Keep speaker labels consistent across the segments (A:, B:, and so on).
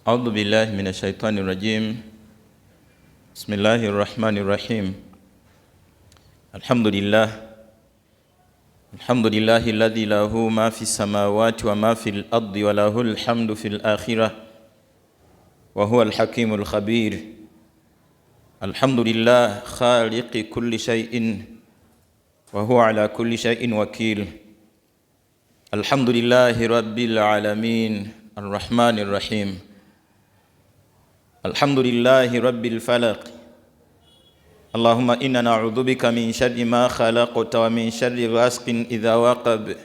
A: أعوذ بالله من الشيطان الرجيم. بسم الله الرحمن الرحيم. الحمد لله، الحمد لله الذي له ما في السماوات وما في الأرض وله الحمد في الآخرة وهو الحكيم الخبير. الحمد لله خالق كل شيء وهو على كل شيء وكيل. الحمد لله رب العالمين الرحمن الرحيم. الحمد لله رب الفلق. اللهم إنا نعوذ بك من شر ما خلقت، ومن شر غاسق إذا وقب،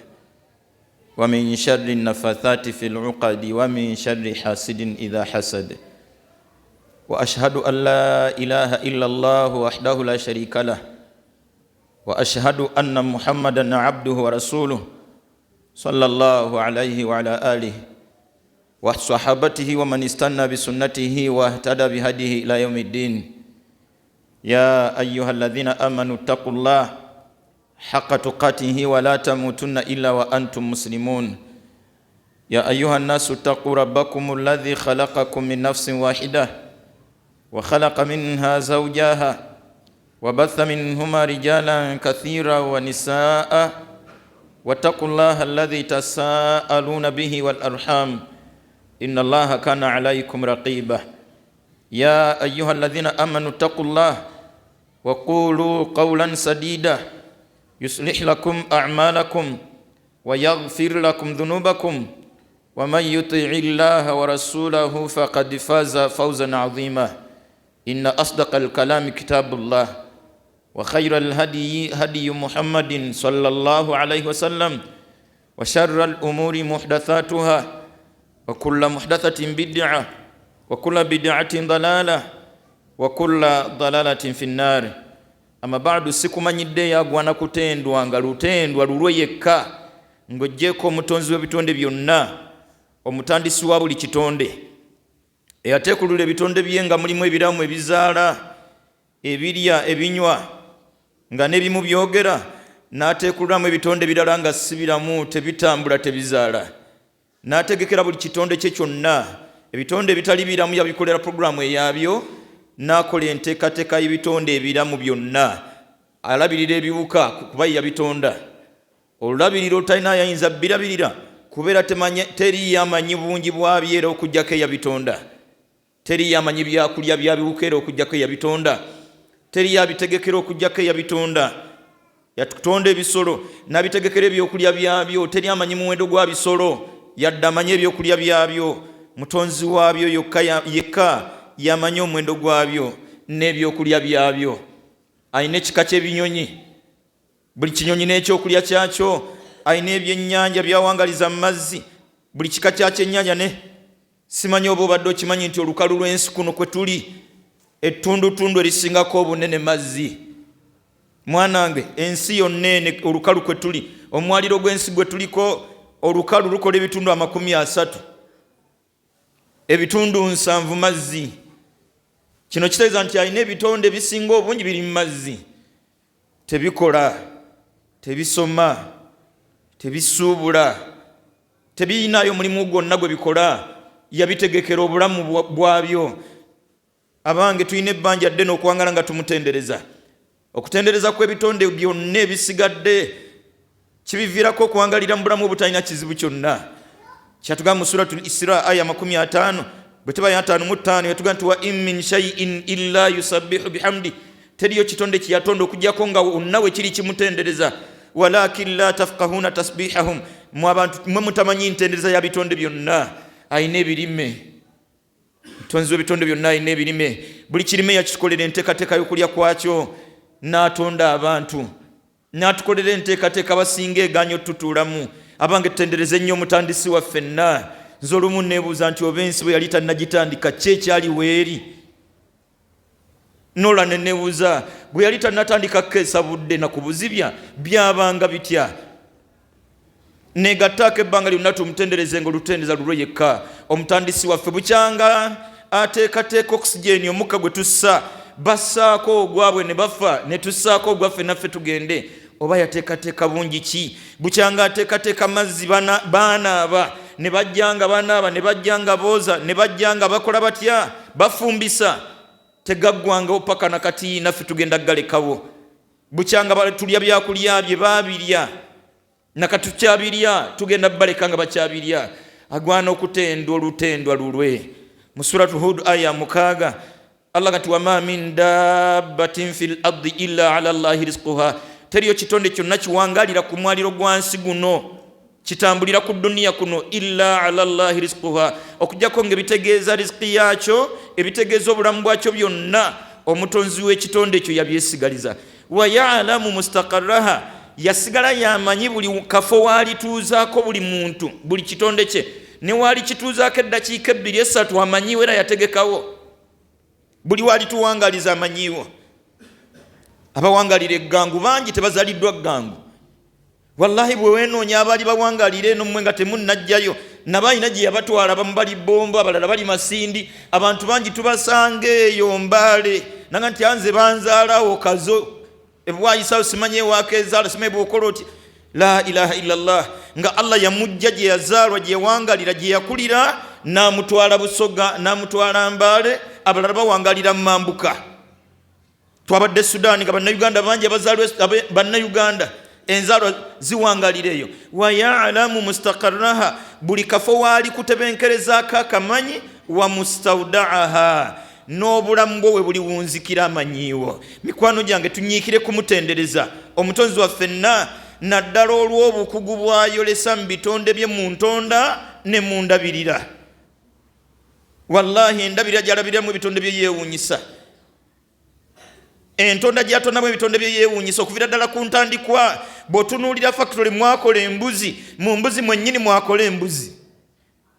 A: ومن شر النفاثات في العقد، ومن شر حاسد إذا حسد. وأشهد أن لا إله إلا الله وحده لا شريك له، وأشهد أن محمدا عبده ورسوله، صلى الله عليه وعلى آله وصحابته ومن استنى بسنته واهتدى بهديه إلى يوم الدين. يا أيها الذين آمنوا اتقوا الله حق تقاته ولا تموتن إلا وأنتم مسلمون. يا أيها الناس اتقوا ربكم الذي خلقكم من نفس واحدة وخلق منها زوجها وبث منهما رجالا كثيرا ونساء، واتقوا الله الذي تساءلون به والأرحام، إن الله كان عليكم رقيبا. يا أيها الذين آمنوا اتقوا الله وقولوا قولا سديدا، يصلح لكم أعمالكم ويغفر لكم ذنوبكم، ومن يطع الله ورسوله فقد فاز فوزا عظيما. إن أصدق الكلام كتاب الله، وخير الهدي هدي محمد صلى الله عليه وسلم، وشر الأمور محدثاتها، وكل محدثة بدعة، وكل بدعة ضلالة، وكل ضلالة في النار. أما بعد، sikumanyidde yagwana kutendwa nga lutendwa lulwe yekka, ng'oggyeko omutonzi w'ebitonde byonna, omutandisi wa buli kitonde, eyateekulula ebitonde bye nga mulimu ebiramu ebizaala, ebirya, ebinywa, nga n'ebimu byogera, n'ateekululamu ebitonde ebirala nga si biramu, tebitambula, tebizaala, n'ategekera buli kitonde kye kyonna. Ebitonde ebitali biramu yabikolera puroguramu eyaabyo, n'akola enteekateeka y'ebitonde ebiramu byonna. Alabirira ebiwuka kuba ye yabitonda. Olulabirira otalina yayinza birabirira, kubeera teriyo amanyi bungi bwabyo era okugjako eyabitonda. Teriyo amanyi byakulya byabiwuka era okugjako eyabitonda. Teriyo abitegekera okugjako eyabitonda. Yatutonda ebisolo n'abitegekera ebyokulya byabyo. Teri amanyi muwendo gwa bisolo yadde amanyi ebyokulya byabyo. Mutonzi waabyo yokka yekka yamanyi omuwendo gwabyo n'ebyokulya byabyo. Alina ekika ky'ebinyonyi, buli kinyonyi n'ekyokulya kyakyo. Alina ebyennyanja byawangaliza mu mazzi, buli kika kya kyennyanja. Ne simanyi oba obadde okimanyi nti olukalu lw'ensi kuno kwe tuli, ettundutundu erisingako obunene mazzi. Mwanange, ensi yonna ene, olukalu kwe tuli, omwaliro gw'ensi gwe tuliko, olukalu lukola ebitundu 30, ebitundu 70 mazzi. Kino kitegeeza nti alina ebitonde ebisinga obungi biri mu mazzi. Tebikola, tebisoma, tebisuubula, tebiyinaayo mulimu gwonna gwe bikola. Yabitegekera obulamu bwabyo. Abange, tulina ebbanja ddene okuwangala nga tumutendereza. Okutendereza kw'ebitonde byonna ebisigadde kibiviirako okuwangalira mu bulamu obutalina kizibu kyonna. Kyatugamba mu Suratul Isra, aya 50, bwe teba ya 55, yatugamba nti وإن من شيء إلا يسبح بحمده, teriyo kitonde kyeyatonda okugjako nga wonna we kiri kimutendereza, ولكن لا تفقهون تسبيحهم. Mwe abantu mwe mutamanyi ntendereza ya bitonde byonna. Alina ebirime, mutonzi w'ebitonde byonna alina ebirime. Buli kirime yakikolera enteekateeka y'okulya kwakyo. N'atonda abantu, n'atukolera enteekateeka basinga eganya otutuulamu. Abange, tutendereze nnyo omutandisi waffe nna. Nze olumu neebuuza nti oba ensi bwe yali tannagitandika, ki ekyaliwo eri? Nola ne neebuuza, bwe yali tannatandika kukeesa budde na kubuzibya, byabanga bitya? Negattaako ebbanga lyonna tumutendereze nga olutendereza lulwe yekka, omutandisi waffe. Bukyanga ateekateeka oxygen, omukka gwe tussa, bassaako ogwabwe ne bafa, ne tussaako ogwaffe naffe tugende. Oba yateekateeka bungi ki? Bukyanga ateekateeka mazzi baanaaba. Ne bajja nga banaaba, ne bajja nga booza, ne bajja nga bakola batya, bafumbisa. Tegaggwangawo paka nakati, naffe tugenda galekawo. Bukyanga tulya byakulya bye baabirya, nakati tukyabirya, tugenda baleka nga bakyabirya. Agwana okutendwa olutendwa lulwe. Mu Suratu Hud aya 6 Allah kati wama min dabbatin fil ardi illa ala Allahi rizquha, teriyo kitonde kyonna kiwangalira ku mwaliro gwa nsi guno, kitambulira ku duniya kuno, illa ala Allahi rizquha, okujjako ng'ebitegeeza riziki yakyo, ebitegeeza obulamu bwakyo byonna omutonzi w'ekitonde ekyo yabyesigaliza. Wa ya'lamu mustaqarraha, yasigala yamanyi buli kafo waalituuzaako buli muntu, buli kitonde kye, ne waali kituuzaako eddakiika 2 3 amanyiwo, era yategekawo buli waalituwangaliza amanyiwo. Abawangalira eggangu bangi tebazaliddwa ggangu. Wallahi bwe weenoonya abaali bawangalira eno mmwe nga temunnajjayo, nabalina gye yabatwala, abamu bali Bombo, abalala bali Masindi, abantu bangi tubasanga eyo Mbaale, nanga nti anze banzaalawo Kazo, ebwayisawo simanyi ewakezaala, simanyi bw'okola oti. La ilaha illallah, nga Allah yamujja gye yazaalwa, gye yawangalira, gye yakulira, n'amutwala Busoga, n'amutwala Mbaale, abalala bawangalira Mambuka. Twabadde Sudan nga bannayuganda bangi abazaalwa bannayuganda enzaalwa ziwangalira eyo. Wa ya'lamu mustaqarraha, buli kafo waali kutebenkerezaako akamanyi, wa mustawdaaha, n'obulamu bwo we buli wunzikira amanyiiwo. Mikwano gyange, tunyiikire kumutendereza omutonzi waffe nna, naddala olw'obukugu bw'ayolesa mu bitonde bye, mu ntonda ne mu ndabirira. Wallahi endabirira gy'alabiriramu ebitonde bye yeewuunyisa, entonda gy'atondamu ebitonde bye yeewuunyisa okuviira ddala ku ntandikwa. Bw'otunuulira factory mwakola embuzi, mu mbuzi mwennyini mwakola embuzi,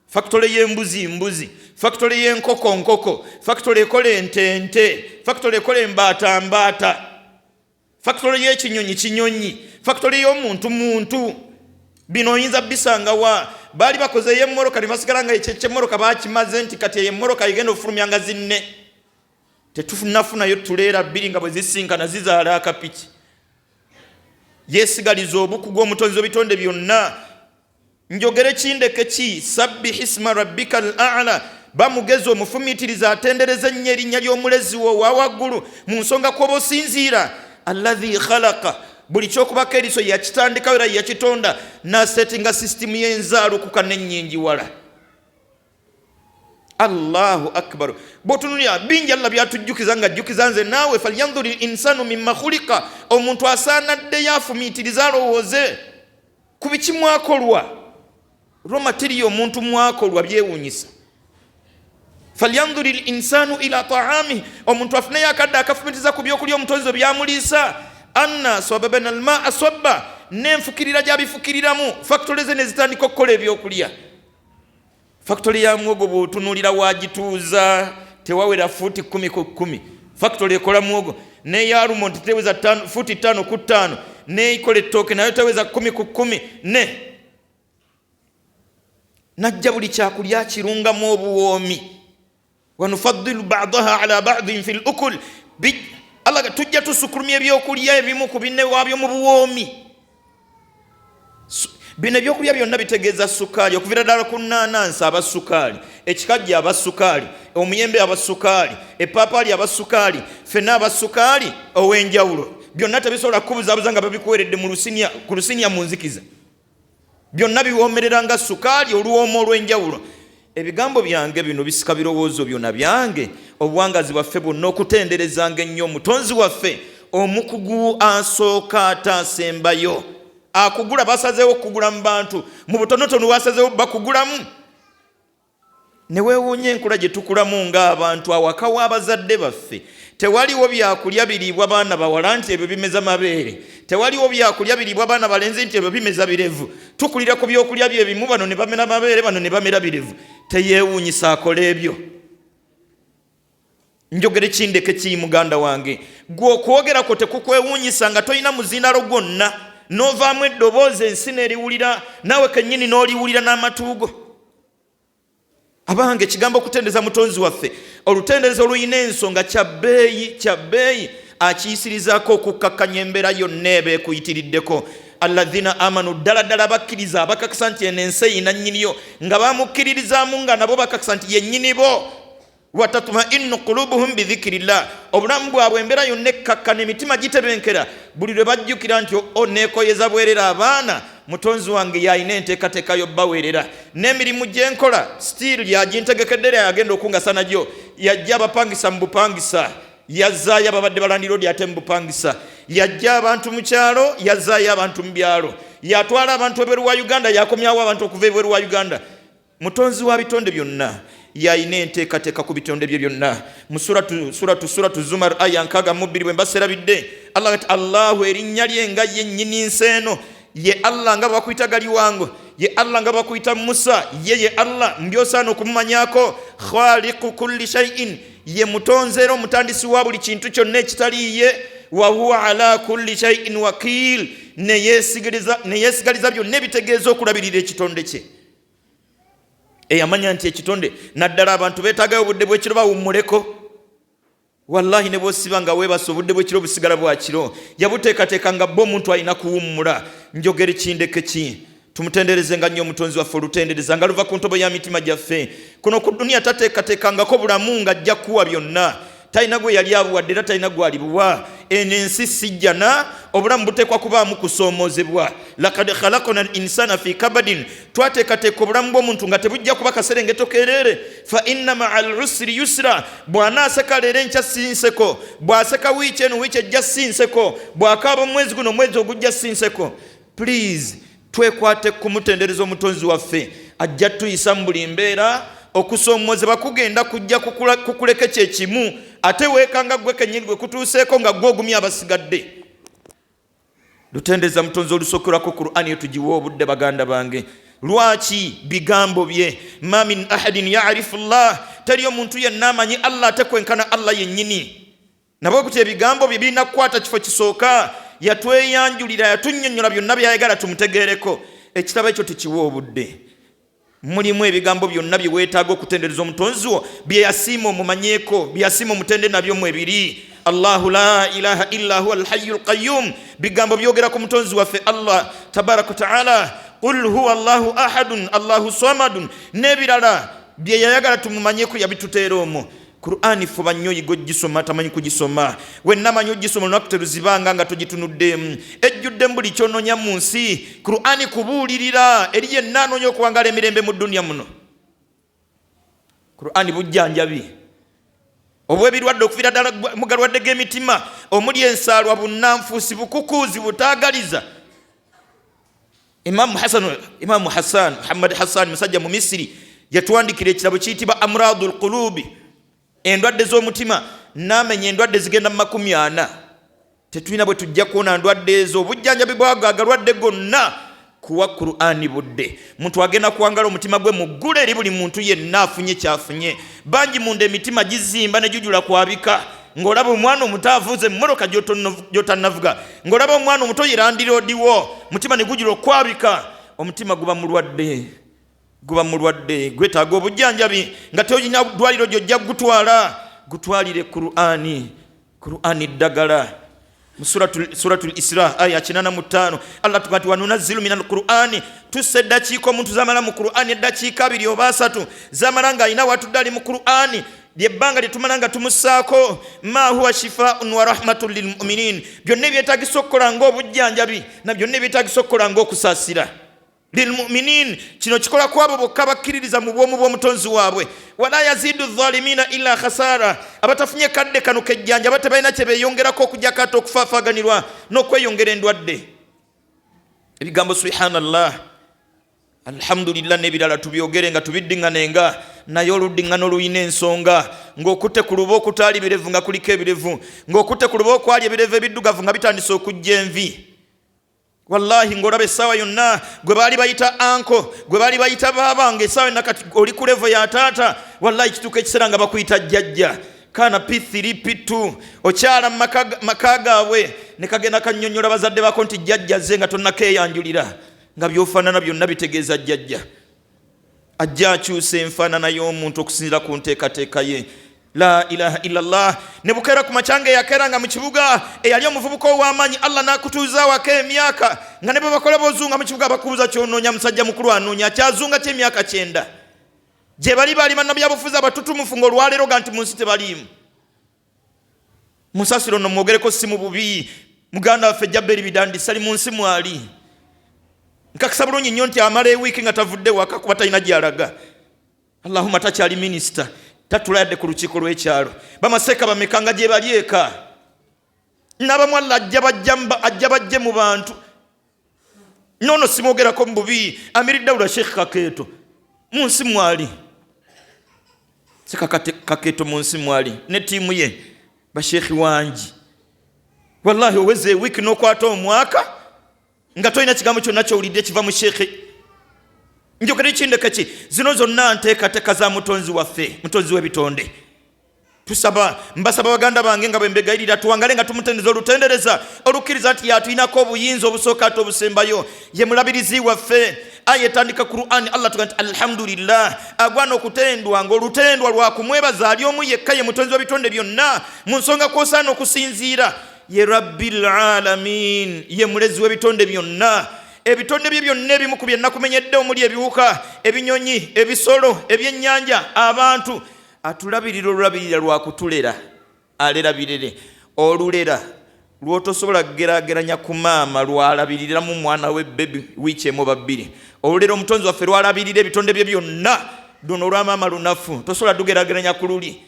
A: factory y'embuzi mbuzi, factory y'enkoko nkoko, factory ekola ente ente, factory ekola embaata mbaata, factory y'ekinyonyi kinyonyi, factory y'omuntu muntu. Bino oyinza bisanga wa? Baali bakoze ey'emmoroka ne basigala nga ekyemmoroka bakimaze, nti kati ey'emmoroka egenda okufulumya nga zinne. Tetunafunayo tuleera 2 nga bwe zisinkana zizaala akapiki. Yeesigaliza obukugu omutonzi w'ebitonde byonna. Njogere kindeke ki? Sabbihi isma rabbika al a'la, bamugezi omufumiitiriza atendereza ennyo erinnya ly'omulezi wo owa waggulu mu nsonga kw'oba osinziira. Alladhi khalaqa, buli kyokubako eriiso yakitandikawo era yakitonda, n'asetinga sisitimu y'enzaalukuka n'ennyingi wala. Allahu akbar. Bw'otunuulira bingi Allah byatujjukiza nga ajjukiza nze naawe. Falyanzuri l-insanu mimma khuliqa, omuntu asaanaddeyo afumiitirize alowooze ku biki mwakolwa. Roma teriyo omuntu mwakolwa byewuunyisa. Falyanzuri l-insanu ila ta'amihi, omuntu afuneyo akadde akafumiitiriza ku byokulya omutonzi byamuliisa. Anna sababana almaa sabba, n'enfukirira gy'abifukiriramu, factory ze ne zitandika okukola ebyokulya. Factory ya muwogo bw'otunuulira waagituuza tewawera fuuti 10 ku 10, factory ekola muwogo. N'eya almond teweza fuuti 5 ku 5, n'ekola ettooke nayo teweza 10 ku 10. Ne najja buli kyakulya kirungamu obuwoomi. Wanufaddilu ba'daha ala ba'din fil ukul, Allah tujja tusukulumya ebyokulya ebimu ku binne waabyo mu buwoomi. Bino ebyokulya byonna bitegeeza sukaali, okuviira ddala ku nnaanansi aba sukaali, ekikajjo aba sukaali, omuyembe aba sukaali, epaapaali aba sukaali, ffenna aba sukaali ow'enjawulo. Byonna tebisobola kukubuzaabuza nga babikuweredde ku lusinia mu nzikiza. Byonna biwoomerera nga sukaali oluwooma olw'enjawulo. Ebigambo byange bino bisika birowoozo byonna byange, obuwangazi bwaffe bwonna okutenderezanga ennyo omutonzi waffe, omukugu asooka ate asembayo. Akugula basazeewo okugula mu bantu, mu butonotono basazeewo bakugulamu. Ne weewuunya enkula gye tukulamu ng'abantu awaka w'abazadde baffe. Tewaliwo byakulya biriibwa baana bawala nti ebyo bimeza mabeere, tewaliwo byakulya biriibwa baana balenzi nti ebyo bimeza birevu. Tukulira ku byokulya bye bimu, bano ne bamera mabeere, bano ne bamera birevu. Teyeewuunyisa akola ebyo. Njogere kindeke ki muganda wange, gwe okwogerako tekukwewuunyisa nga tolina muzinalo gwonna, n'ovaamu eddoboozi ensi n'eriwulira, naawe kennyini n'oliwulira n'amatu go. Abange, ekigambo okutendeza mutonzi waffe, olutenderezo olulina ensonga kya bbeeyi, kya bbeeyi, akiyisirizaako okukkakkanya embeera yonna eba ekuyitiriddeko. Alladhina amanu, ddala ddala bakkiriza, abakakasa nti eno ensi eyina nnyiniyo, nga bamukkiririzaamu, nga nabo bakakasa nti ye nnyini bo. Watatmainu qulubuhum bidhikirillah, obulamu bwabwe embeera yonna ekkakkana, emitima gitebenkera buli lwe bajjukira nti o neekoyeza bwerera abaana, mutonzi wange yalina enteekateeka y'obbaweerera, n'emirimu gye nkola still yagintegekedde, era yagenda okungasa nagyo. Yajja abapangisa mu bupangisa, yazzaayo ababadde balandiroodi ate mu bupangisa, yajja abantu mu kyalo, yazzaayo abantu mu byalo, yatwala abantu ebweru wa Uganda, yakomyawo abantu okuva ebweru wa Uganda. Mutonzi wa bitonde byonna yalina enteekateeka ku bitonde bye byonna. Mu suratu Zumar aya 62, bwe mbaserabidde, Allah ati Allahu erinnya lye nga ye nnyini nsi eno, ye Allah nga bwakuyita Galiwango, ye Allah nga bwakuyita Musa, ye ye Allah mbyosaana okumumanyako. Khaliqu kulli shay'in, ye mutonzi era omutandisi wa buli kintu kyonna ekitali ye. Wa huwa ala kulli shay'in wakil, neyesigaliza byonna ebitegeeza okulabirira ekitonde kye. Eyamanya nti ekitonde naddala abantu beetaagayo obudde bw'ekiro bawummuleko. Wallahi ne bw'osiba nga weebasa, obudde bw'ekiro busigala bwa kiro. Yabuteekateeka nga bbo omuntu alina kuwummula. Njogere kindeke ki? Tumutendereze nga nnyo omutonzi waffe, olutendereza nga luva ku ntobo ya mitima gyaffe. Kuno ku duniya tateekateekangako bulamu nga ajja kuwa byonna. Talina gwe yali abuwadde era talina gwalibuwa. Eno ensi sijjana, obulamu buteekwa kubaamu kusoomoozebwa. Lakad khalakna al insana fi kabadin, twateekateeka obulamu bw'omuntu nga tebujja kuba kaserengeto kereere. Fa inna maa al usri yusra, bw'anaaseka leero enkya sinseko, bw'aseka wiiki eno wiiki ejja sinseko, bw'akaaba omwezi guno omwezi ogujja sinseko. Please, twekwate kumutendereza omutonzi waffe, ajja tuyisa mu buli mbeera. Okusoomozebwa kugenda kujja kukuleke kyekimu, ate weekanga gwe kennyini gwe kutuuseeko nga gwe ogumya abasigadde. Lutendereza mutonzi olusookerwako Qur'ani etugiwa obudde. Baganda bange, lwaki bigambo bye? Ma min ahadin yarifu llah, teri omuntu yenna amanyi Allah ate kwenkana Allah yennyini. Nabwe kuti ebigambo bye birina kukwata kifo kisooka. Yatweyanjulira, yatunnyonnyola byonna byayagala tumutegeereko. Ekitabo ekyo tukiwa obudde, mulimu ebigambo byonna bye weetaaga okutendereza omutonzi wo, bye yasiima omumanyeeko, bye yasiima omutende nabyo mu ebiri. Allahu la ilaha illa huwa alhayu alqayum, bigambo byogera ku mutonzi waffe Allah tabaraka wataala. Qul huwa Allahu ahadun Allahu samadun, n'ebirala bye yayagala tumumanyeko yabituteera omwo. Qur'ani fuba nnyo oyiga ogisoma. Tamanyi kugisoma, wenna manyi ogisoma, olunaku teruzibanga nga togitunuddeemu. Ejjuddemu buli kyononya mu nsi. Qur'ani kubuulirira eri yenna anoonya okuwangala emirembe mu duniya muno. Qur'ani bujjanjabi obw'ebirwadde okuviira ddala mu galwadde g'emitima omuli ensaalwa, bunnanfuusi, bukukuuzi, butaagaliza. Imamu Hasan, Imamu Hasan, Muhammad Hasan, musajja mu Misiri, yatwandikira ekitabo kiyitibwa Amradu lqulubi, endwadde z'omutima, n'amenya endwadde zigenda mu 40. Tetulina bwe tujja kuwona ndwadde ezo. Obujjanjabi bwago agalwadde gonna kuwa Qur'ani budde. Muntu agenda kuwangala omutima gwe muggule eri buli muntu yenna afunye kyafunye. Bangi munda emitima gizimba ne gijula kwabika, ng'olaba omwana omuto avuze emmotoka gy'otannavuga, ng'olaba omwana omuto yerandiroodiwo, mutima ne gujula okwabika. Omutima guba mulwadde, guba mulwadde, gwetaaga obujjanjabi nga tolina ddwaliro gy'ojja gutwala. Gutwalire Qur'ani. Qur'ani ddagala. Mu Suratul Isra aya 85, Allah tuga nti wanunazzilu min alqur'ani, tussa eddakiika omuntu zamala mu Qur'ani, eddakiika 2 oba 3 zamala ng'alina watudde ali mu Qur'ani, lyebbanga lye tumala nga tumussaako ma huwa shifaun wa rahmatun lilmuminin, byonna ebyetagisa okukola ng'obujjanjabi na byonna ebyetagisa okukola ng'okusaasira lilmuminin. Kino kikola ku abo bokka bakkiririza mu bwomu bw'omutonzi waabwe. Wala yazidu dhalimina illa khasara, abatafunye kadde kano kejjanja aba tebalina kye beeyongerako okujjako ate okufaafaganirwa n'okweyongera endwadde. Ebigambo subhanallah, alhamdulillah n'ebirala tubyogere nga tubiddiŋŋanenga, naye oluddiŋŋano olulina ensonga, ng'okutte ku luba okutaali birevu nga kuliko ebirevu, ng'okutte ku luba okwali ebirevu ebiddugavu nga bitandise okujja envi. Wallahi ng'olaba essaawa yonna gwe baali bayita anko, gwe baali bayita baaba, nga essaawa yonna kati oli ku levo ya taata. Wallahi kituuka ekiseera nga bakuyita jjajja, kaana P3 P2, okyala mu maka gaabwe ne kagenda kannyonnyola bazadde baako nti jjajja ze, nga tonnakeeyanjulira, nga by'ofaanana byonna bitegeeza jjajja. Ajja akyusa enfaanana y'omuntu okusinziira ku nteekateeka ye. La ilaha illallah. Ne bukeera ku makya nga eyakeeranga mu kibuga eyali omuvubuka ow'amaanyi, Allah n'akutuuza awaka emyaka nga ne bwe bakola b'ozunga mu kibuga bakubuuza ky'onoonya. Musajja mukulu anoonya kyazunga ky'emyaka 90. Gye bali baali bannabyabufuzi abatutumufu ng'olwaleero ga nti mu nsi tebaliimu. Musasiro nno mwogereko si mu bubi, muganda waffe Jaberi Bidandi sali mu nsi mwali. Nkakasa bulungi nnyo nti amala ewiiki nga tavudde waka kuba talina gy'alaga. Allahumma takyali minisita, tatula yadde ku lukiiko lw'ekyalo. Bamaseeka bameka nga gye bali eka, n'abamu Allah ajja bajje mu bantu. Noono simwogerako mu bubi, Amiri Dawula Sheikh Kakeeto mu nsi mwali. Seka Kakeeto mu nsi mwali ne ttiimu ye basheekhi wangi. Wallahi oweza ewiiki n'okwata omwaka nga tolina kigambo kyonna kyowulidde kiva mu sheekhe. Njogere kindeka ki? Zino zonna nteekateeka za mutonzi waffe, mutonzi w'ebitonde. Tusaba, mbasaba baganda bange nga bwe mbegayirira, tuwangale nga tumutendereza olutendereza olukkiriza nti yatulinako obuyinza obusooka ate obusembayo, ye mulabirizi waffe. Aya etandika Qur'ani, Allah tuga nti alhamdulillah, agwana okutendwa ng'olutendwa lwa kumwebaza ali omu yekka, ye mutonzi w'ebitonde byonna. Mu nsonga kw'osaana okusinziira ye rabbil alamin, ye mulezi w'ebitonde byonna. Ebitonde bye byonna ebimu ku bye nakumenyedde omuli ebiwuka, ebinyonyi, ebisolo, ebyennyanja, abantu, atulabirira olulabirira lwa kutulera, alera birere, olulera lw'otosobola kugeraageranya ku maama lwalabiriramu mwana we bebi wiiki emu oba bbiri. Olulera omutonzi waffe lwalabirira ebitonde bye byonna, luno olwa maama lunafu, tosobola dugeraageranya ku luli.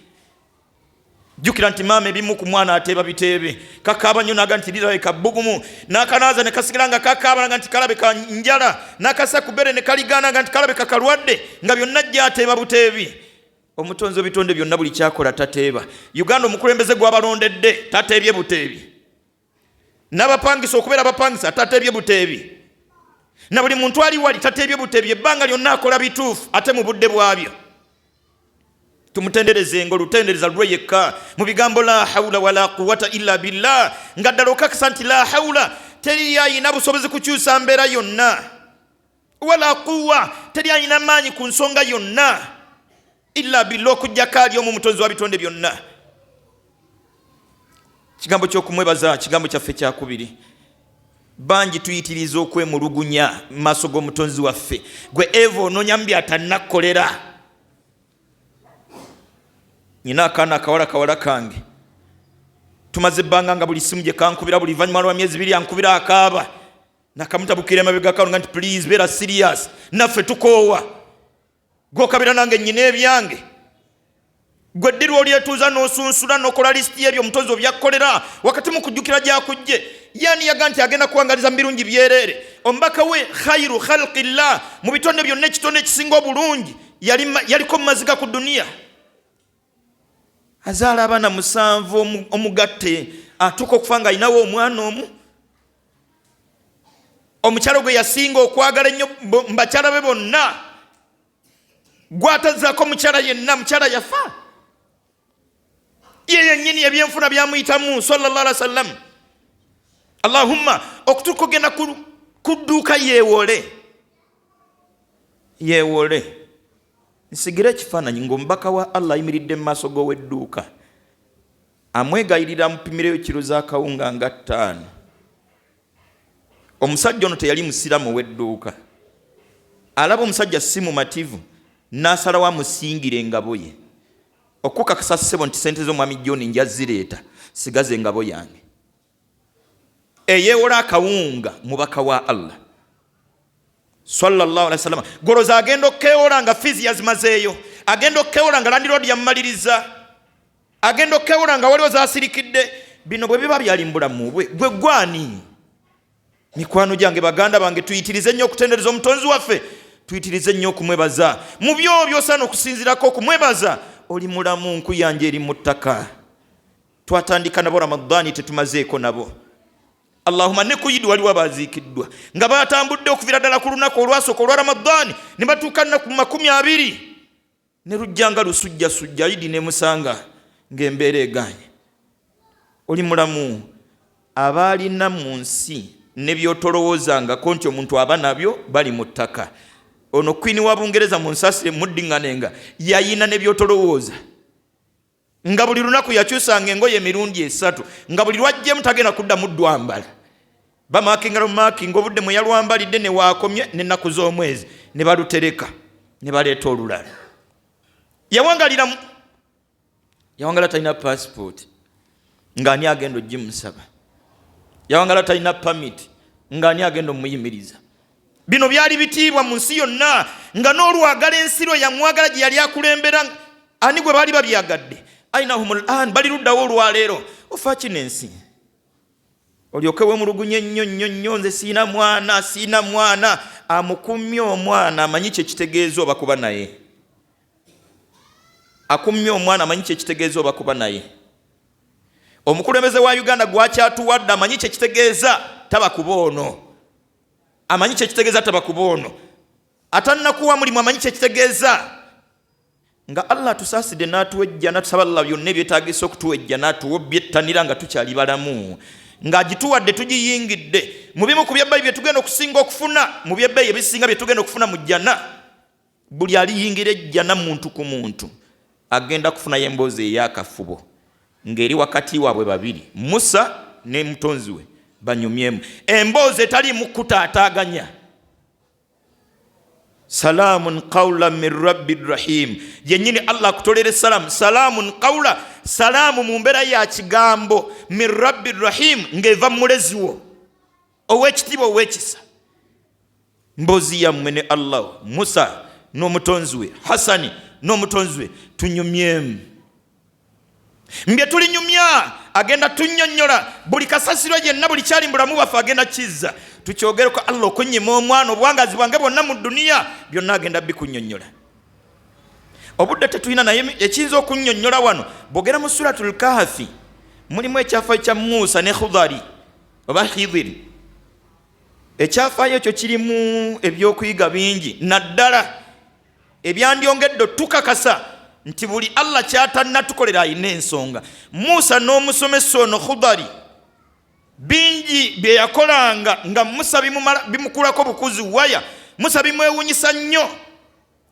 A: Jjukira nti maama ebimu ku mwana ateeba biteebe, kakaaba nnyo naga nti lirabika bbugumu, n'akanaaza ne kasigala nga kakaaba naga nti kalabika njala, n'akasa ku bbere ne kaligaana nga nti kalabika kalwadde, nga byonna ajja ateeba buteebi. Omutonzi w'ebitonde byonna buli kyakola tateeba. Uganda omukulembeze gw'abalondedde tateebye buteebi, n'abapangisa okubeera abapangisa tateebye buteebi, na buli muntu ali wali tateebye buteebi. Ebbanga lyonna akola bituufu ate mu budde bwabyo. Tumutenderezenga olutendereza lulwe yekka mu bigambo la haula wala quwata illa billah, nga ddala okakasa nti la haula, teri ayina busobozi kukyusa mbeera yonna, wala quwa, teri ayina maanyi ku nsonga yonna, illa billah, okuggyako ali omu mutonzi wa bitonde byonna. Kigambo ky'okumwebaza kigambo kyaffe kyakubiri. Bangi tuyitiriza okwemulugunya mu maaso g'omutonzi waffe. Gwe Eva onoonya mu byatannakukolera. Nyina akaana akawala, kawala kange, tumaze ebbanga nga buli simu gye kankubira buli luvannyuma lwa myezi 2 ankubira akaaba. Nakamutabukira emabega kalonga nti please beera serious, naffe tukoowa, gwokabira nange nnyina ebyange. Gwe ddi lw'olyetuuza n'osunsula n'okola lisiti y'ebyo omutonzi obyakkolera wakati mu kujjukira gy'akujje? Yani yaga nti agenda kuwangaliza mu birungi byereere. Omubaka we khairu khalqillah, mu bitonde byonna ekitonde ekisinga obulungi, yaliko mu maziga ku duniya. Azaala abaana 7 omugatte, atuuka okufa nga alinawo omwana omu. Omukyalo gwe yasinga okwagala ennyo mu bakyala be bonna, gw'atazzaako mukyala yenna, mukyala yafa. Ye yennyini ebyenfuna byamuyitamu sallallahu alaihi wasallam. Allahumma okutuuka ogenda ku dduuka yeewole, yeewole. Nsigire ekifaananyi ng'omubaka wa Allah ayimiridde mu maaso g'ow'edduuka, amwegayirira amupimireyo kiro z'akawunga nga 5. Omusajja ono teyali musiraamu ow'edduuka, alaba omusajja si mumativu, n'asalawo amusingire engabo ye. Okukakasa ssebo nti ssente z'omwami John nja zireeta, sigaze engabo yange. Eyeewola akawunga mubaka wa Allah sallallahu alaihi wasallam, goloza agenda okukeewola nga fiizi yazimazeeyo, agenda okukeewola nga landiroodi yamumaliriza, agenda okukeewola nga waliwo zasirikidde. Bino bwe biba byali mu bulamu bwe, gwe gwani? Mikwano gyange, baganda bange, tuyitirize nnyo okutendereza omutonzi waffe, tuyitirize nnyo okumwebaza. Mu byo by'osaana okusinziirako okumwebaza, oli mulamu, nkuyanja eri mu ttaka. Twatandika nabo Ramadhani, tetumazeeko nabo. Allahumma ne ku Idi waliwo abaziikiddwa nga batambudde okuviira ddala ku lunaku olwasooka olwa Ramadhani ne batuuka nnaku 20, ne lujja nga lusujjasujja, Idi ne musanga ng'embeera egaanye. Oli mulamu, abaalina mu nsi ne by'otolowoozangako nti omuntu aba nabyo bali mu ttaka. Ono Queen wa Bungereza, mu nsasire muddiŋŋanenga, yayina ne by'otolowooza. Nga buli lunaku yakyusanga engoye emirundi esatu, nga buli lwajjemu tagenda kuddamu ddwambala. Bamakinga lumakinga obudde mwe yalwambalidde ne waakomye n'ennaku z'omwezi, ne balutereka ne baleeta olulala. Yawangala talina passport, ng'ani agenda ogimusaba? Yawangala talina permit, ng'ani agenda omuyimiriza? Bino byali bitiibwa mu nsi yonna, nga n'olwagala ensi lwe yamwagala gye yali akulembera, ani gwe baali babyagadde? Ainahum lan, bali luddawo olwaleero? Ofa kino ensi olyoke wemulugunye nnyo nnyo nnyo, nze siina mwana, siina mwana. Amukumye omwana amanyi kyekitegeeza oba kuba naye. Akummye omwana amanyi kyekitegeeza oba kuba naye. Omukulembeze wa Uganda gwakyatuwadde amanyi kyekitegeeza taba kuba ono, amanyi kyekitegeeza taba kuba ono. Atannakuwa mulimu amanyi kyekitegeeza. Nga Allah atusaasidde n'atuwa ejjana, tusaba Allah byonna ebyetaagisa okutuwa ejjana atuwa byettanira nga tukyali balamu, ng'agituwadde tugiyingidde. Mu bimu ku byebbeeyi bye tugenda okusinga okufuna, mu byebbeeyi ebisinga bye tugenda okufuna mu jjana, buli aliyingira ejjana muntu ku muntu agenda kufunayo emboozi ey'akafubo ng'eri wakati waabwe babiri, Musa ne mutonzi we, banyumyemu emboozi etaliimu kutaataaganya. Salaamun qawla min rabbi rahim, yennyini Allah akutolera essalaamu. Salaamun qawla, salaamu mu mbeera ya kigambo, min rabbi rahim, ng'eva mu mulezi wo ow'ekitiibwa ow'ekisa. Mboozi yammwe ne Allah, Musa n'omutonzi we, Hasani n'omutonzi we, tunyumyemu. Mbye tulinyumya agenda tunnyonnyola buli kasasiro yenna, buli kyali mu bulamu bwaffe agenda kizza tukyogereko. Allah okunnyima omwana, obuwangazi bwange bwonna mu duniya, byonna agenda bikunnyonnyola. Obudde tetulina, naye ekiyinza okunnyonnyola wano, bwogera mu Suratul Kahafi mulimu ekyafaayo kya Musa ne Khudari oba Khidiri. Ekyafaayo ekyo kirimu ebyokuyiga bingi, naddala ebyandyongedde otukakasa nti buli Allah kyatannatukolera alina ensonga. Musa n'omusomesa ono Khudari, bingi bye yakolanga nga Musa bimukulako bukuzi waya. Musa bimwewunyisa nnyo,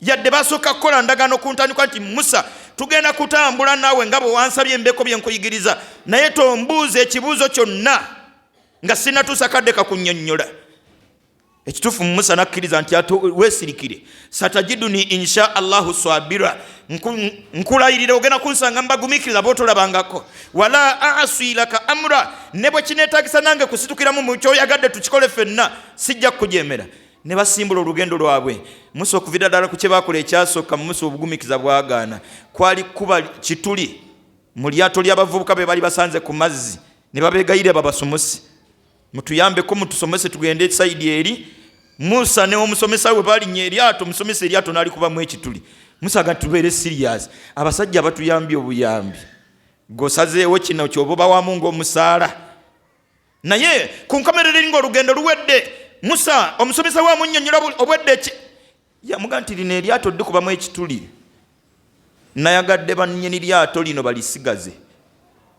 A: yadde basooka kukola ndagaano ku ntandikwa nti Musa tugenda kutambula naawe nga bwe wansabye embeeko bye nkuyigiriza, naye tombuuza ekibuuzo kyonna nga sinnatuusa kadde kakunnyonnyola. Ekituufu Musa nakkiriza nti weesirikire, satajiduni insha Allahu swabira, nkulayirira ogenda kunsanga mbagumiikiriza bootolabangako, wala aswi laka amura, ne bwe kineetagisa nange kusitukiramu mu kyoyagadde tukikole ffenna, sijja kukujemera. Ne basimbula olugendo lwabwe. Musa okuviira ddala ku kye baakola ekyasooka, Musa obugumiikiza bwagaana, kwali kuba kituli mu lyato ly'abavubuka be bali basanze ku mazzi, ne babeegayirira babasomose, mutuyambeko mutusomese tugende sayidi eri. Musa ne omusomesa we balinnya eryato, omusomesa eryato n'alikubamu ekituli. Musa aga tubeere serious, abasajja batuyambye obuyambi, gwosazeewo kino kyoba obawamu ng'omusaala. Naye ku nkomerero eri ng'olugendo luwedde, Musa omusomesa we amunnyonnyola obwedde yamuga nti lino eryato ddikubamu ekituli, nayagadde bannyini lyato lino balisigaze,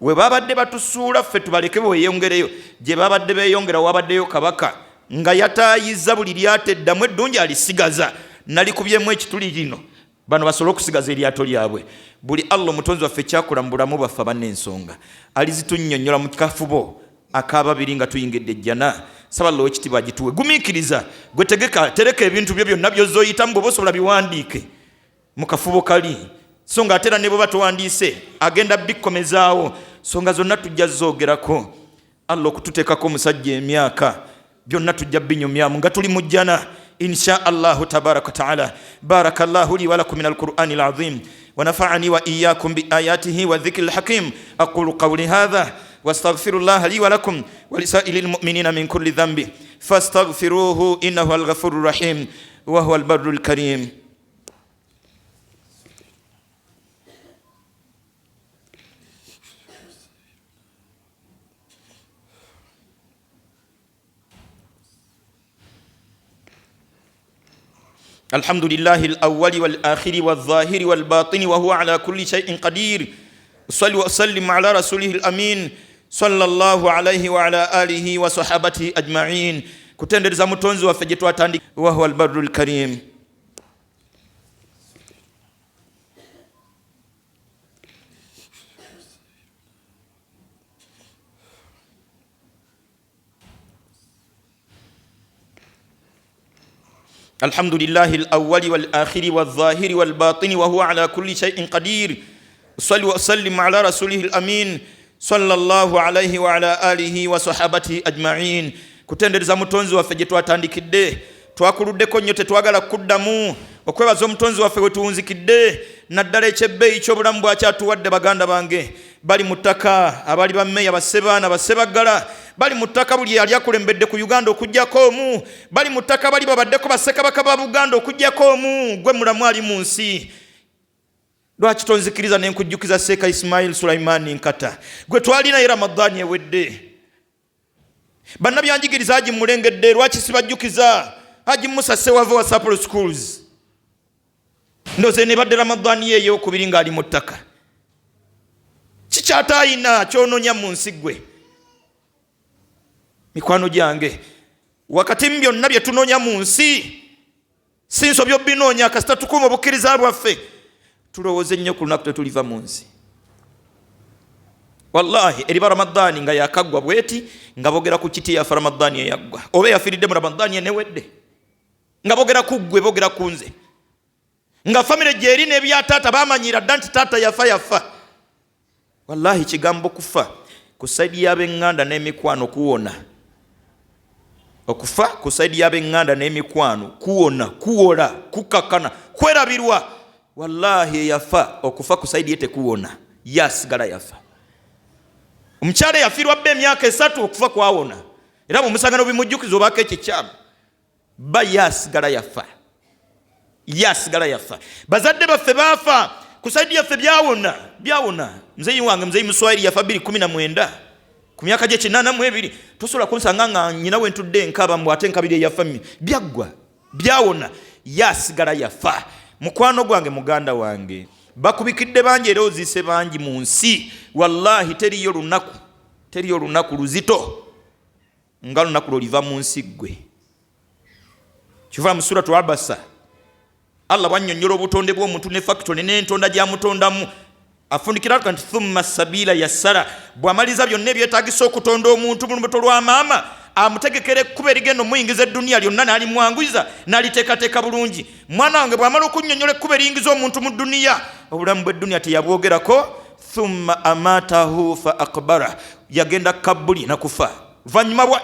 A: we babadde batusuula ffe tubaleke bweyongereyo gye babadde beeyongera. Wabaddeyo kabaka nga yataayiza buli lyato eddamu eddungi alisigaza, nalikubyemu ekituli lino bano basobole okusigaza eryato lyabwe. Buli Allah omutonzi waffe kyakola mu bulamu bwaffe abanna ensonga alizitunnyonnyola mu kafubo akababiri nga tuyingidde ejjana. Saba Allah owekitiibwa agituwe. Gumiikiriza gwe, tegeka, tereka ebintu byo byonna by'ozoyitamu, bw'oba osobola biwandiike mu kafubo kali, so nga ate era ne bw'oba towandiise agenda bikkomezaawo. Songa zonna tujja zoogerako. Allah okututeekako omusajja emyaka, byonna tujja binyumyamu nga tuli mu jjana insha Allahu tabaraka wataala. Baraka llahu li walakum min alqurani alazim ونفعني وإياكم بآياته والذكر الحكيم. أقول قولي هذا واستغفر الله لي ولكم ولسائر المؤمنين من كل ذنب فاستغفروه إنه الغفور الرحيم وهو البر الكريم. الحمد لله الأول والآخر والظاهر والباطن وهو على كل شيء قدير. أصلي وأسلم على رسوله الأمين صلى الله عليه وعلى آله وصحابته أجمعين. Kutendereza mutonzi waffe gye twatandika, wahuwa albarru lkarim. الحمد لله الأول والآخر والظاهر والباطن وهو على كل شيء قدير. أصلي وأسلم على رسوله الأمين صلى الله عليه وعلى آله وصحابته أجمعين. Kutendereza Mutonzi waffe gye twatandikidde, twakuluddeko nnyo, tetwagala kuddamu okwebaza Omutonzi waffe we tuwunzikidde, naddala ekyebbeeyi ky'obulamu bwakyatuwadde. Baganda bange bali mu ttaka, abali bammeeya, bassebaana, bassebaggala bali mu ttaka, buli yali akulembedde ku Uganda okugjako omu bali mu ttaka, bali babaddeko bassekabaka ba Buganda okugjako omu. Gwe mulamu ali mu nsi, lwaki tonzikiriza nenkujjukiza Seeka Ismail Sulaimaani Nkata gwe twalinaye Ramadaani ewedde? Bannabyanjigiriza Haji mulengedde, lwaki sibajjukiza Haji Musa Sewava wa Sapolo Schools? Ndoze nebadde Ramadaani ye eyokubiri ng'ali mu ttaka. Kikyataayina kyononya mu nsi ggwe? Mikwano gyange, wakati mu byonna bye tunoonya mu nsi, si nsobi obinoonya kasita tukuuma obukkiriza bwaffe. Tulowooze nnyo ku lunaku tetuliva mu nsi. Wallahi eriba Ramadaani nga yakaggwa bweti, nga bogera ku kiti yafa Ramadaani eyaggwa, oba eyafiiridde mu Ramadaani enewedde, nga bogera ku ggwe, bogera ku nze, nga famire gyeri n'ebya taata bamanyira dda nti taata yafa, yafa. Wallahi kigambo kufa ku side y'ab'eŋŋanda n'emikwano kuwona. Okufa ku side y'ab'eŋŋanda n'emikwano kuwona, kuwola, kukakkana, kwerabirwa. Wallahi eyafa, okufa ku side ye tekuwona, yasigala yafa. Omukyala eyafiirwa bba emyaka 3, okufa kwawona, era bwemusanga nobimujjukiza obaako ekikyamu, ba yasigala yafa, yasigala yafa. Bazadde baffe baafa, ku side yaffe byawona, byawona. Muzeyi wange, Muzeyi Muswahili, yafa 219 ku myaka gye 82. Tosobola kunsanga nga nyina wentudde enkaba mbw ate enkabiri eyafa. Byaggwa, byawona, yasigala yafa. Mukwano gwange, muganda wange, bakubikidde bangi era oziise bangi mu nsi. Wallahi teriyo lunaku, teriyo lunaku luzito nga lunaku lwoliva mu nsi ggwe. Kiva mu Suratu Abasa, Allah bwannyonnyola obutonde bw'omuntu ne factory n'entonda gyamutondamu, afundikira nti thumma sabila yassara. Bw'amaliriza byonna ebyetagisa okutonda omuntu mu lubuto lwa maama, amutegekera ekkuba erigenda omuyingiza edduniya lyonna, n'alimwanguyiza, n'aliteekateeka bulungi. Mwana wange, bw'amala okunnyonnyola ekkuba eriyingiza omuntu mu dduniya, obulamu bw'edduniya teyabwogerako. Thumma amatahu fa akbara, yagenda kabbuli nakufa. Luvannyuma bwa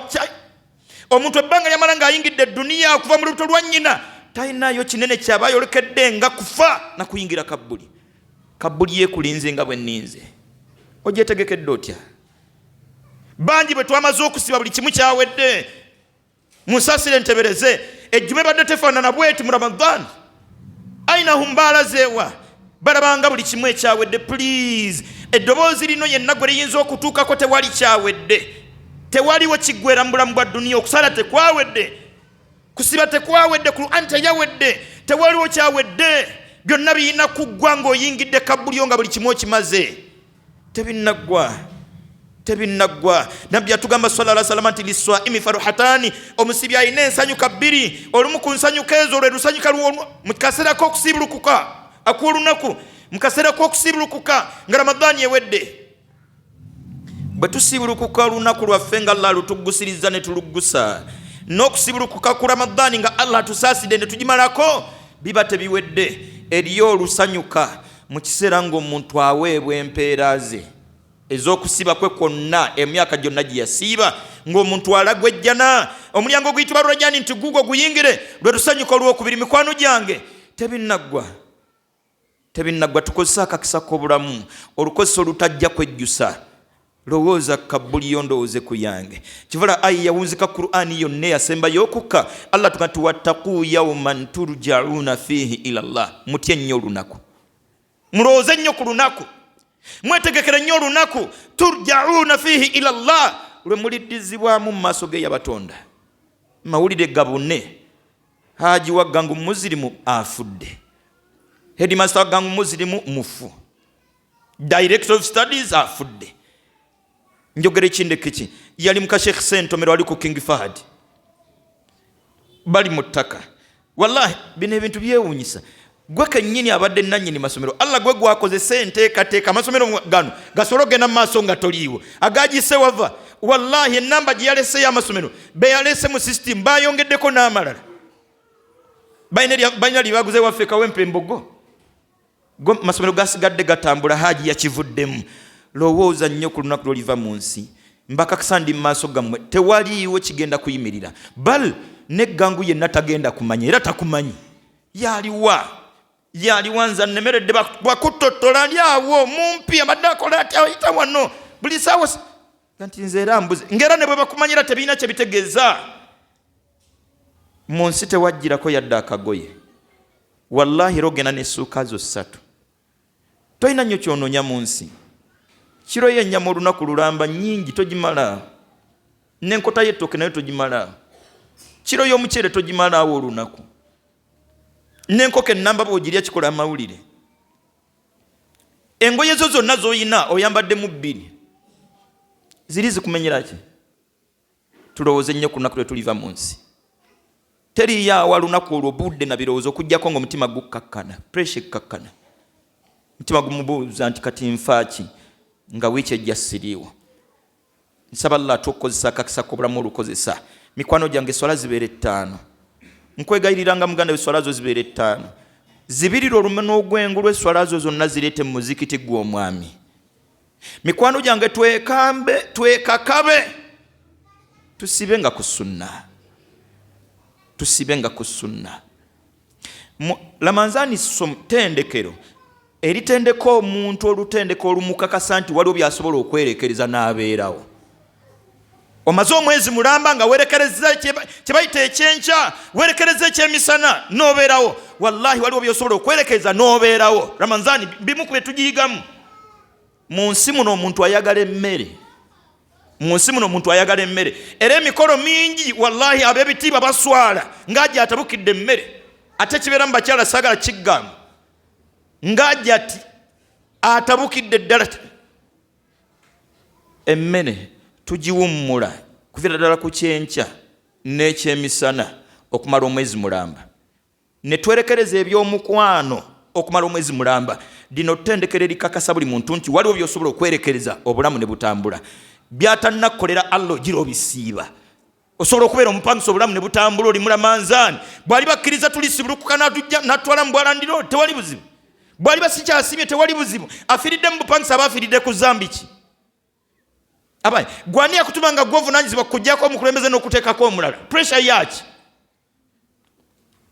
A: omuntu ebbanga lyamala ng'ayingidde edduniya okuva mu lubuto lwa nnyina, talinayo kinene kyaba ayolekedde nga kufa nakuyingira kabbuli. Kabbuli yekulinze nga bwe nninze. Ogyetegekedde otya? Bangi bwe twamaze okusiba, buli kimu kyawedde. Munsasire ntebereze, ejjuma ebadde tefaanana bweti mu Ramadan. Ainahum baalazeewa? Balabanga buli kimu ekyawedde. Please, eddoboozi lino yenna gwe liyinza okutuukako, tewali kyawedde, tewaliwo kiggwera mu bulamu bwa duniya. Okusala tekwawedde, kusiba tekwawedde, Quran teyawedde, tewaliwo kyawedde. Byonna birina kuggwa ng'oyingidde kabbulyo, nga buli kimu okimaze. Tebinnaggwa, tebinnaggwa. Nabbi atugamba sallallahu salama nti liswaimi faruhatani, omusibi alina ensanyuka bbiri. Olumu ku nsanyuka ezo lwe lusanyuka mu kaseera k'okusiibulukuka akw'olunaku, mu kaseera k'okusiibulukuka nga Ramadaani ewedde. Bwe tusiibulukuka olunaku lwaffe nga Allah lutuggusiriza ne tuluggusa, n'okusiibulukuka ku Ramadaani nga Allah atusaasidde ne tugimalako, biba tebiwedde. Eriyo olusanyuka mu kiseera ng'omuntu aweebwa empeera ze ez'okusiiba kwe kwonna, emyaka gyonna gye yasiiba, ng'omuntu alagwa ejjana, omulyango oguyitibwa Rajani nti gugwo guyingire. Lwe lusanyuka olwokubiri. Mikwano gyange, tebinnaggwa, tebinnaggwa. Tukozese akakisa k'obulamu, olukozesa olutajja kwejjusa. Lowooza kabbuliyo, ndowooze ku yange. Kivala ayi yawunzika Qur'ani yonna eyasembayo okukka, Allah tuga nti wattaquu yauman turjauna fiihi ila llah. Mutye nnyo olunaku, mulowooze nnyo ku lunaku, mwetegekere nnyo olunaku turjauna fiihi ila llah, lwe muliddizibwamu mu maaso ge yabatonda. Mawulire gabune, Haji wa Gangu Muzirimu afudde, headmaster wa Gangu Muzirimu mufu, director of studies afudde. Njogera ekindeko ki? Yali muka Sheikh Sentomero ali ku King Fahad, bali mu ttaka. Wallahi bino ebintu byewuunyisa. Gwe kennyini abadde nannyini masomero, Allah gwe gwakozesa enteekateeka amasomero gano gasobole okugenda mu maaso nga toliiwo, agagise wava. Wallahi enamba gye yaleseyo amasomero, beyalese mu system, bayongeddeko n'amalala. Balina lyebaguze waffe Kawempe Embogo. Go masomero gasigadde gatambula, Haji yakivuddemu. Lowooza nnyo ku lunaku lwoliva mu nsi. Mbakakasa ndi mu maaso gammwe, tewaliiwo kigenda kuyimirira, bal neggangu yenna tagenda kumanya era takumanyi. Yaliwa yaliwa nza nnemeredde bakutottola ndi awo mumpi abadde akola ati ayita wano buli saawa nti nze era mbuze ngera ne bwe bakumanyira tebirina kye bitegeeza. Mu nsi tewajjirako yadde akagoye, wallahi era ogenda n'essuuka zo ssatu, tolina nnyo kyononya mu nsi. Kiro y'ennyama olunaku lulamba nnyingi togimala, n'enkota y'ettooke nayo togimala, kiro y'omuceere togimalaawo olunaku, n'enkoko ennamba bw'ogirya kikola amawulire. Engoye zo zonna z'olina oyambaddemu bbiri, ziri zikumenyera ki? Tulowooze nnyo ku lunaku lwe tuliva mu nsi. Teriyo awa lunaku olwo budde na birowoozo okuggyako nga omutima gukkakkana, puresha ekkakkana, omutima gumubuuza nti kati nfaaki nga wiiki ejja siriiwo. Nsaba Allah atukozesa akakisa k'obulamu olukozesa. Mikwano gyange, eswala zibeera ettaano. Nkwegayiriranga muganda we, eswala zo zibeera ettaano, zibirira olume n'ogwengulu, eswala zo zonna zireete mu muzikiti gwe omwami. Mikwano gyange, twekambe, twekakabe, tusibe nga ku sunna, tusibe nga ku sunna. Lamanzaani tendekero eritendeka omuntu olutendeka olumukakasa nti waliwo byasobola okwerekereza n'abeerawo. Omaze omwezi mulamba nga werekereza kyebayita ekyenkya, werekereza ekyemisana n'obeerawo. Wallahi waliwo byosobola okwerekereza n'obeerawo. Ramanzaani bimu ku bye tugiyigamu. Mu nsi muno omuntu ayagala emmere, mu nsi muno omuntu ayagala emmere, era emikolo mingi wallahi ab'ebitiibwa baswala ng'ajja atabukidde emmere. Ate kibeera mu bakyala, saagala kiggamba, ng'ajja ati atabukidde ddala emmere. Tugiwummula kuviira ddala ku kyenkya n'ekyemisana okumala omwezi mulamba, ne twerekereza ebyomukwano okumala omwezi mulamba. Lino ttendekero erikakasa buli muntu nti waliwo byosobola okwerekereza obulamu ne butambula. Byatannakukolera Allah ogira obisiiba. Osobola okubeera omupangisa obulamu ne butambula, oli mulamanzaani. Bwali bakkiriza tulisibulukuka natwala mu bwalandiro, tewali buzibu. Bwali basikyasiimye, tewali buzibu. Afiiridde mu bupangisa aba afiiridde ku zambi ki? Abaye gwani yakutuma nga gwovunanyizibwa kujjako omukulembeze n'okuteekako omulala? Pressure yaki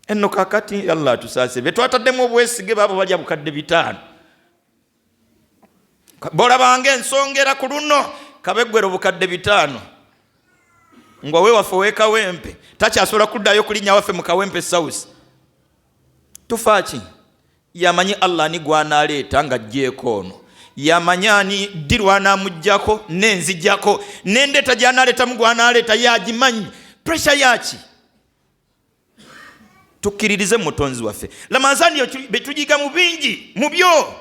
A: enno? Kakati Allah atusaase, be twataddemu obwesige baabo balya bukadde 500. Bolabanga ensongera ku luno kabeggwera obukadde 500 nga wewaffe owekawempe takyasobola kuddayo kulinnya waffe mu Kawempe South. Tufaaki? Yamanyi Allah ani gwanaleeta nga jjeeko ono, yamanyi ani ddi lwanamuggyako nenzijjako nendeeta gyanaleetamu gwanaleeta yagimanyi. Pressure yaki? Tukkiririze mu mutonzi waffe. Lamanzani betugiga mu bingi mu byo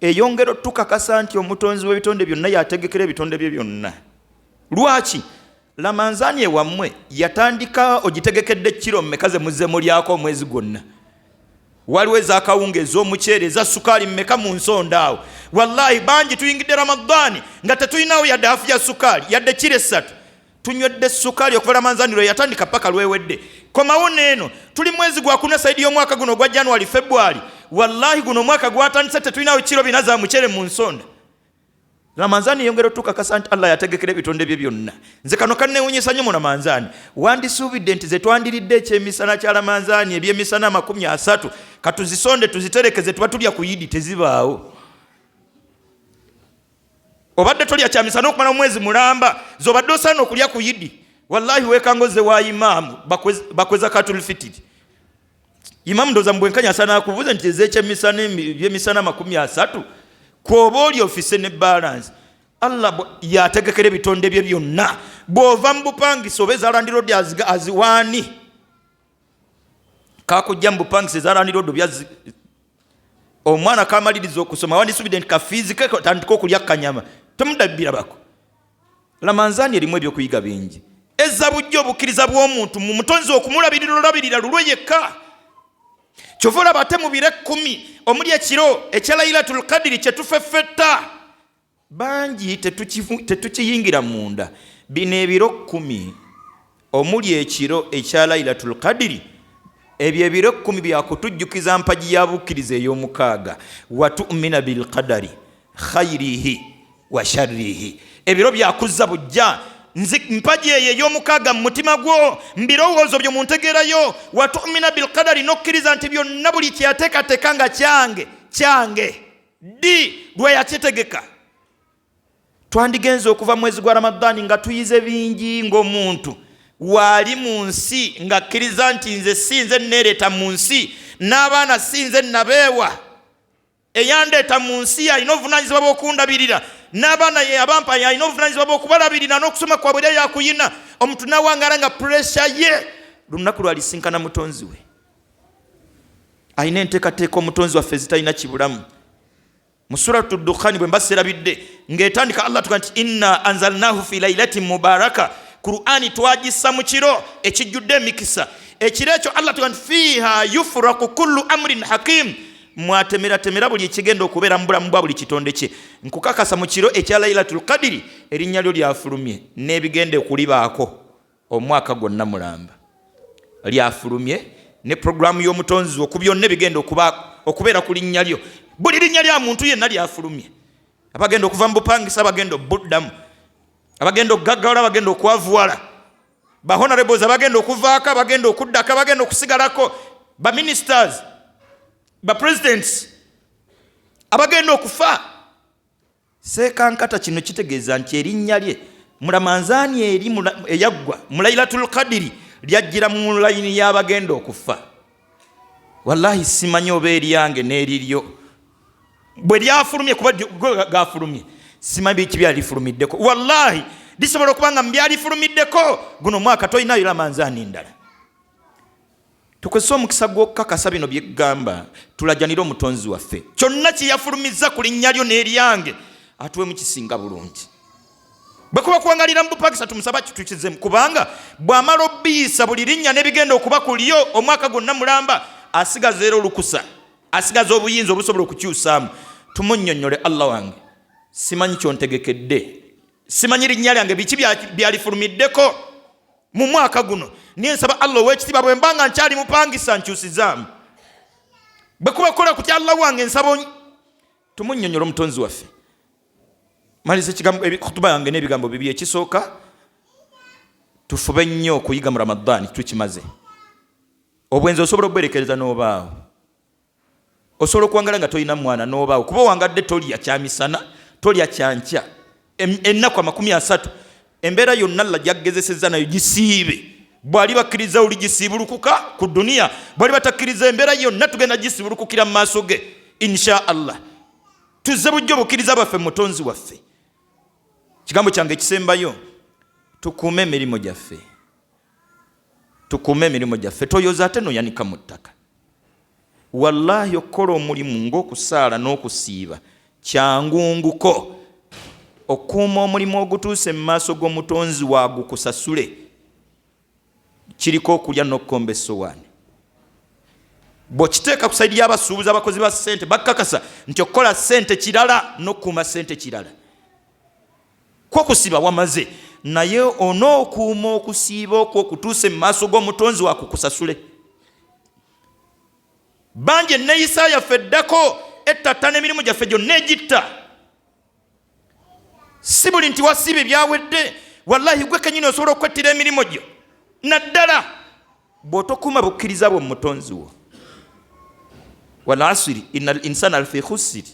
A: eyongera otukakasa nti omutonzi w'ebitonde byonna yategekera ebitonde bye byonna. Lwaki lamanzani ewammwe yatandika ogitegekedde kiro mmeka ze muzze mulyako omwezi gwonna? Waliwo ezakawunga, ez'omuceere, eza sukaali mmeka mu nsonda awo? Wallahi bangi tuyingidde Ramadaani nga tetulinawo yadde hafu ya sukaali, yadde kiro 3. Tunywedde sukaali okuva Lamanzani lwe yatandika paka lwewedde. Komawo neeno tuli mwezi gwakuna side y'omwaka guno ogwa January, February. Wallahi guno omwaka gwatandise tetulinawo kiro 4 za muceere mu nsonda. Ramanzani eyongera otukakasa nti Allah yategekera ebitonde bye byonna. Nze kano kannewunyisa nnyo mu Ramanzani. Wandisuubidde nti ze twandiridde ekyemisana kya Ramanzani, ebyemisana 30, katuzisonde tuziterekeze tuba tulya ku Yidi, tezibaawo. Obadde tolya kyamisana okumala omwezi mulamba, zobadde osaana okulya ku Yidi. Wallahi wekangoze wa imaamu bakweza katulfitiri. Imaamu ndowooza mu bwenkanya asaana akubuuze nti ez'ekyemisana ebyemisana 30 kwoba oli ofise ne balance. Allah yategekera ebitonde bye byonna. Bw'ova mu bupangisa oba eza landiroodi aziwaani kakujja mu bupangisa eza landiroodi obya omwana kamaliriza okusoma, wandisubidde nti kafiizi ke tandika okulya kanyama temudabbirabako. Lamanzaani erimu ebyokuyiga bingi, ezza bujja obukkiriza bw'omuntu mu mutonzi okumulabirira olabirira lulwe yekka. Kyova olaba ate mu biro 10 omuli ekiro ekya Lailatul Kadiri kyetufeffetta bangi tetukiyingira munda. Bino ebiro 10 omuli ekiro ekya Lailatul Kadiri Ebyo ebiro 10 byakutujjukiza mpagi ya bukkiriza ey'omukaaga, watumina bilqadari khairihi wa sharrihi. Ebiro byakuzza bujja mpagi eyo ey'omukaaga mu mutima gwo, mu birowoozo byo, mu ntegeerayo. Watumina bilqadari, n'okkiriza nti byonna buli kyeyateekateeka nga kyange kyange, ddi lwe yakitegeka. Twandigenze okuva mwezi gwa Ramadhaani nga tuyize bingi ng'omuntu waali mu nsi, ng'akkiriza nti nze si nze nneereeta mu nsi, n'abaana si nze nnabeewa, eyandeeta mu nsi alina obuvunaanyizibwa bw'okundabirira, n'abaana ye abampa alina obuvunaanyizibwa bw'okubalabirira, n'okusoma kwabwe era yakuyina. Omuntu n'awangaala nga puresha ye lunaku lwalisinkana mutonzi we. Alina enteekateeka omutonzi waffe ezitalina kibulamu. Mu suratu Dukhani, bwe mba serabidde, ng'etandika Allah tuga nti inna anzalnahu fi lailatin mubaraka, Qur'ani twagissa mu kiro ekijjudde emikisa. Ekiro ekyo Allah tuga nti fiiha yufraku kullu amrin hakim, mwatemeratemera buli ekigenda okubeera mu bulamu bwa buli kitonde kye. Nkukakasa mu kiro ekya Lailatul Qadiri erinnya lyo lyafulumye n'ebigenda okulibaako omwaka gwonna mulamba, lyafulumye ne puroguramu y'omutonzi wo ku byonna ebigenda okubeera ku linnya lyo. Buli linnya lya muntu yenna lyafulumye, abagenda okuva mu bupangisa, abagenda obuddamu, abagenda okugaggawala, abagenda okwavuwala, ba honorables abagenda okuvaako, abagenda okuddako, abagenda okusigalako, ba ministers, ba presidents, abagenda okufa. Seekankata kino kitegeeza nti erinnya lye mulamanzaani eri eyaggwa mu Lailatul Qadiri lyajjira mu layini y'abagenda okufa. Wallahi simanyi oba eryange n'eriryo bwe lyafulumye, kuba gafulumye, simanyi biki byalifulumiddeko. Wallahi lisobola okuba nga mubyalifulumiddeko guno omwaka tolinayo lamanzaani ndala. Tukozese omukisa gw'okukakasa bino byeggamba, tulajanire omutonzi waffe kyonna kye yafulumizza ku linnya lyo n'eryange atuwemu kisinga bulungi. Bwe kuba kuwangalira mu bupakisa, tumusaba kitukizemu, kubanga bw'amala obiyisa buli linnya n'ebigenda okuba ku lyo omwaka gwonna mulamba, asigaza era olukusa, asigaza obuyinza obusobola okukyusaamu. Tumunnyonnyole, Allah wange, simanyi kyontegekedde, simanyi linnya lyange biki byalifulumiddeko mu mwaka guno, naye nsaba Allah ow'ekitiibwa bwe mba nga nkyali mupangisa nkyusizaamu. Bwe kuba kukola kutya, Allah wange nsaba. Tumunnyonnyola omutonzi waffe. Maliza ekigambo, khutuba yange n'ebigambo bibi. Ekisooka, tufube nnyo okuyiga mu Ramadaani. Tukimaze. Obwenzi osobola obwerekereza n'obaawo, osobola okuwangala nga tolina mwana n'obaawo, kuba owangadde tolya kyamisana, tolya kyankya ennaku 30. Embeera yonna Allah gyagezesezza nayo gisiibe. Bwali bakkiriza oli gisiibulukuka ku duniya, bwali batakkiriza embeera yonna tugenda gisiibulukukira mu maaso ge insha Allah. Tuzze bujja obukkiriza bwaffe mutonzi waffe. Kigambo kyange ekisembayo, tukuume emirimu gyaffe, tukuume emirimu gyaffe. Toyoza ate noyanika mu ttaka. Wallahi okukola omulimu ng'okusaala n'okusiiba kyangunguko okukuuma omulimu ogutuuse mu maaso g'omutonzi waagukusasule. Kiriko okulya n'okukomba essowaani. Bw'okiteeka ku sayidi y'abasuubuzi, abakozi ba ssente bakakasa nti okukola ssente kirala n'okukuuma ssente kirala. Kwo kusiba wamaze, naye onookuuma okusiiba okwo okutuuse mu maaso g'omutonzi wakukusasule. Bangi enneeyisa yaffe eddako ettattana emirimu gyaffe gyonna egitta. Si buli nti wasiiba ebyawedde. Wallahi gwe kenyini osobola okwettira emirimu gyo, naddala bw'otokuuma bukkiriza bwo mu mutonzi wo. Wal asiri inna al insana lafi khusiri,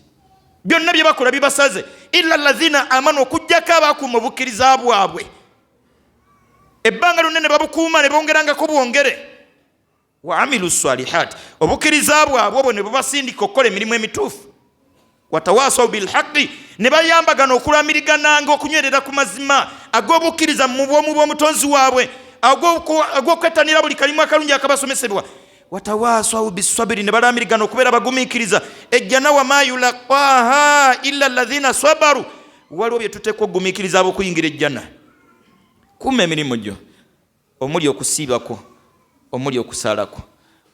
A: byonna bye bakola bibasaze, illa allazina amanu, okugyako abakuuma obukkiriza bwabwe ebbanga lyonna ne babukuuma ne bongerangako bwongere, wa amilu salihat, obukkiriza bwabwe obwo ne bubasindika okukola emirimu emituufu, watawasau bilhaqi, ne bayambagana okulamirigananga okunywerera ku mazima ag'obukkiriza mu bwomu bw'omutonzi waabwe, ag'okwettanira buli kalimu akalungi akabasomesebwa, watawasau bisabiri, ne balamirigana okubeera bagumiikiriza. Ejjana wama yulaqaha illa alladhina sabaru, waliwo bye tuteekwa okugumiikiriza ab'okuyingira ejjana. Kuuma emirimu gyo omuli okusiibako, omuli okusaalako.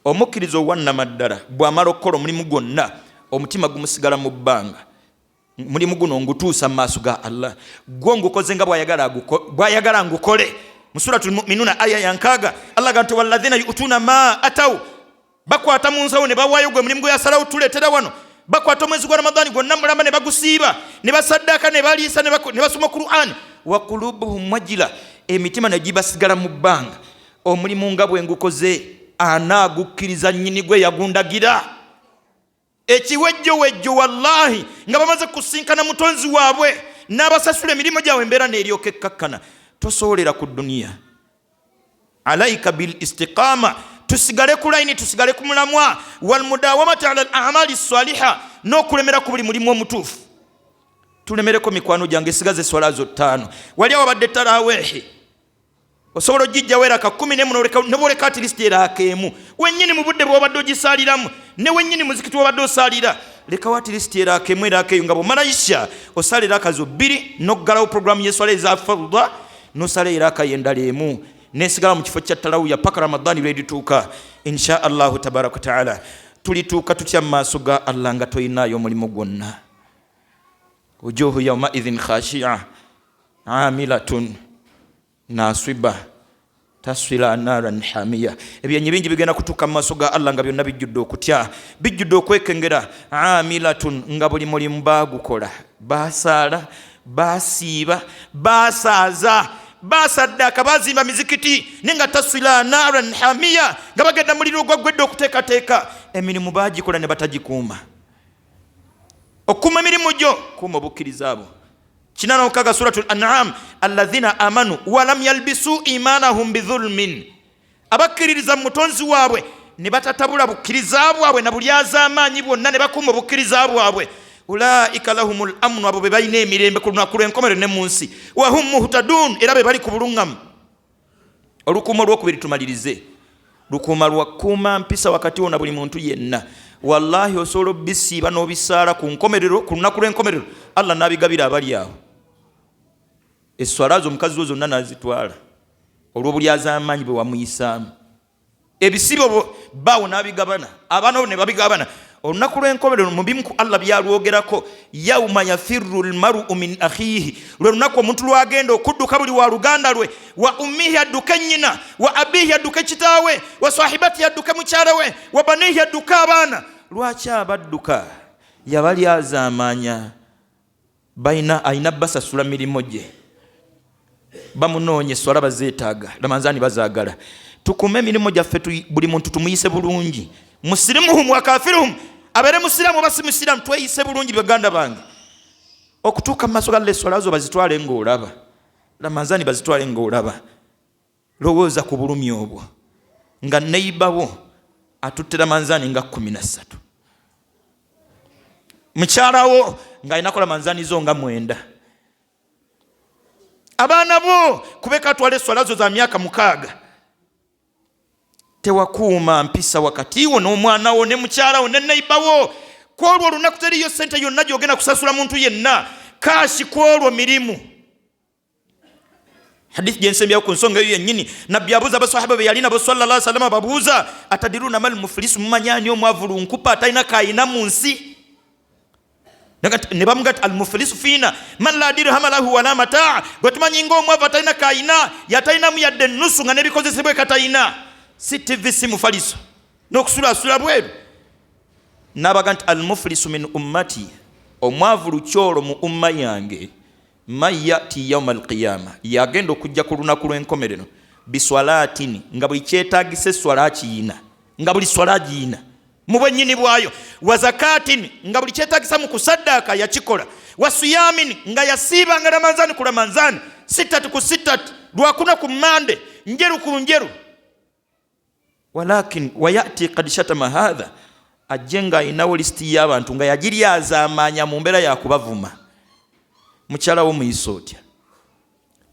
A: Omukkiriza owannamaddala bw'amala okukola omulimu gwonna, omutima gumusigala mu bbanga. Mulimu guno ngutuusa mu maaso ga Allah, gwo ngukoze nga bw'ayagala ngukole. Mu Suratul Muminuna aya ya 60, Allah ga nti walladhina yutuuna ma ataw. Bakwata mu nsawo ne bawaayo gwe mulimu gwe yasalawo tuleetera wano. Bakwata omwezi gwa Ramadhani gwonna mulamba ne bagusiiba, ne basaddaaka, ne baliisa, ne basoma Qur'an. Wa qulubuhum wajila, emitima ne gibasigala mu bbanga. Omulimu nga bwe ngukoze anaagukkiriza nnyini gwe yagundagira. Ekiwejjowejjo wallahi nga bamaze kusinkana mutonzi waabwe n'abasasula emirimu gyabwe, embeera n'eryoka ekkakkana. Tosobolera ku duniya. Alaika bil istiqama, tusigale ku layini, tusigale ku mulamwa. Walmudawamati ala al amali saliha, n'okulemera ku buli mulimu omutuufu. Tulemereko mikwano gyange, sigaza eswala zo 5. Wali awabadde taraweehi, osobola ogijjawo eraka 11 ne bwoleka at least eraka emu wennyini mu budde bw'obadde ogisaaliramu, ne wennyini muzikiti w'obadde osaalira, lekawo at least eraka emu. Eraka eyo nga bw'omala isha osaala eraka zo 2, n'oggalawo programu y'eswala eza farda, n'osala eraka y'endala emu nesigala mu kifo kya talawuya paka Ramadani lwerituuka, insha Allahu tabaraka wataala. Tulituuka tutya mu maaso ga Allah nga toyinaayo omulimu gwonna? Wujuhu yaumaidhin khashia amilatun naswiba taswila naran hamiya. Ebyenyi bingi bigenda kutuuka mu maaso ga Allah nga byonna bijjudde okutya, bijjudde okwekengera. Amilatun, nga buli mulimu baagukola, basaala, basiiba, basaaza, basaddaaka, bazimba mizikiti, naye nga taswila naran hamiya, nga bagenda muliro ogwaggwedde okuteekateeka. Emirimu baagikola ne batagikuuma. Okukuuma emirimu gyo, kuuma obukkiriza bwo. 86 Suratul An'am, alladhina amanu walam yalbisu imanahum bidhulmin, abakkiririza mu mutonzi waabwe ne batatabula bukkiriza bwabwe na bulyazaamaanyi bwonna, ne bakuuma obukkiriza bwabwe. Ulaika lahumul amnu, abo be balina emirembe ku lunaku lw'enkomerero ne mu nsi. Wahum muhtadun, era be bali ku buluŋŋamu. Olukuuma olwokubiri tumalirize, lukuuma lwa kuuma mpisa wakati wo na buli muntu yenna. Wallahi osobola obisiiba n'obisaala, ku nkomerero, ku lunaku lw'enkomerero, Allah n'abigabira abali awo. Eswala zo omukazi wo zonna n'azitwala olw'obulyazaamaanyi bwe wamuyisaamu. Ebisibo baawo n'abigabana, abaana bo ne babigabana. Olunaku lw'enkomerero mu bimu ku Allah byalwogerako, yauma yafirru lmaru min akhihi, lwe lunaku omuntu lwagenda okudduka buli wa luganda lwe. Wa ummihi, adduke nnyina, wa abihi, adduke kitaawe, wa sahibati, adduke mukyala we, wa banihi, adduke abaana. Lwaki abadduka? Yabalyazaamaanya, balina alina basasula mirimu gye. Bamunoonya, eswala bazeetaaga, Ramanzaani bazaagala. Tukume emirimu gyaffe, buli muntu tumuyise bulungi, musirimuhum wa kafiruhum, abeere musiraamu oba si musiraamu, tweyise bulungi baganda bange. Okutuuka mu maaso ga Allah, eswala zo bazitwale ng'olaba, Ramanzaani bazitwale ng'olaba. Lowooza ku bulumi obwo nga neibawo atutte Ramanzaani nga 13, mukyalawo ng'alinako Ramanzaani zo nga 9, abaana bo kubeka atwala eswala zo za myaka 6. Tewakuuma mpisa wakati wo n'omwana wo ne mukyala wo ne neibawo. Kwolwo olunaku teriyo sente yonna gyogenda kusasula muntu yenna kashi, kwolwo mirimu. Hadithi gyensembyawo ku nsonga eyo yennyini, Nabbi abuuza abasahaba be yali nabo sallallahu alaihi wasallam, babuuza, atadiruna mal muflisu, mumanyi ani omwavu lunkupa atalina kayina mu nsi? Ne bamuga ti almuflisu fiina man la dirhama lahu wala mataa, gwe tumanyi ngaomwavu atalina kayina, yatalinamu yadde ennusu nga n'ebikozesebwa ekatalina, si tv, si mufaliso, n'okusulasula bweru. N'abaga nti almuflisu min ummati, omwavu lukyolo mu umma yange, man yati yauma alqiyama, yagenda okujja ku lunaku lw'enkomerero biswalaatini, nga buli kyetagisa eswala akiyina, nga buli swala agiyina mu bwennyini bwayo, wa zakaatini, nga buli kyetagisa mu kusaddaaka yakikola, wa siyamini, nga yasiibanga Ramanzani ku Ramanzani, sitati ku sitati, Lwakuna ku Mande, njeru ku njeru. Walakin wayati kad shatama hatha, ajje ng'ayinawo lisiti y'abantu nga yagiryazaamaanya mu mbeera yakubavuma. Mukyala wo muyisa otya?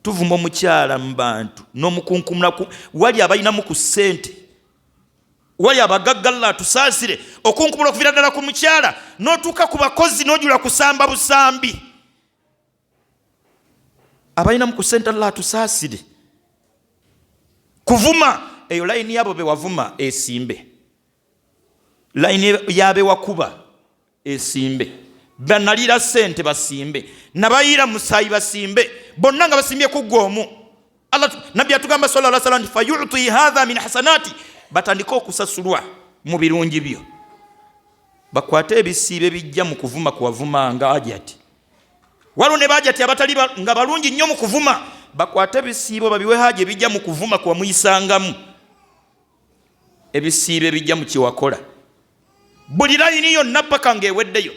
A: Tuvuma omukyala mu bantu n'omukunkumulaku. Wali abalinamu ku ssente, wali abagagga, Allah atusaasire, okunkumula okuvira ddala ku mukyala n'otuuka ku bakozi n'ojula kusamba busambi. Abalinamu ku ssente, Allah atusaasire, kuvuma eyo layini yabo bewavuma esimbe, layini yabewakuba esimbe, banalira ssente basimbe, nabayiira musaayi basimbe, bonna nga basimbye kuggwa omu. Nabbi atugamba sallallahu alaihi wasallam nti fayuti hadha min hasanati, batandike okusasulwa. Mu birungi byo bakwate ebisiibo ebijja mu kuvuma kuwavumanga ajati. Waliwo ne bajati abatali nga balungi nnyo mu kuvuma, bakwate ebisiibo babiwe haji ebijja mu kuvuma kuwamuyisangamu, ebisiibo ebijja mu kyewakola. Buli layini yonna paka ng'eweddeyo.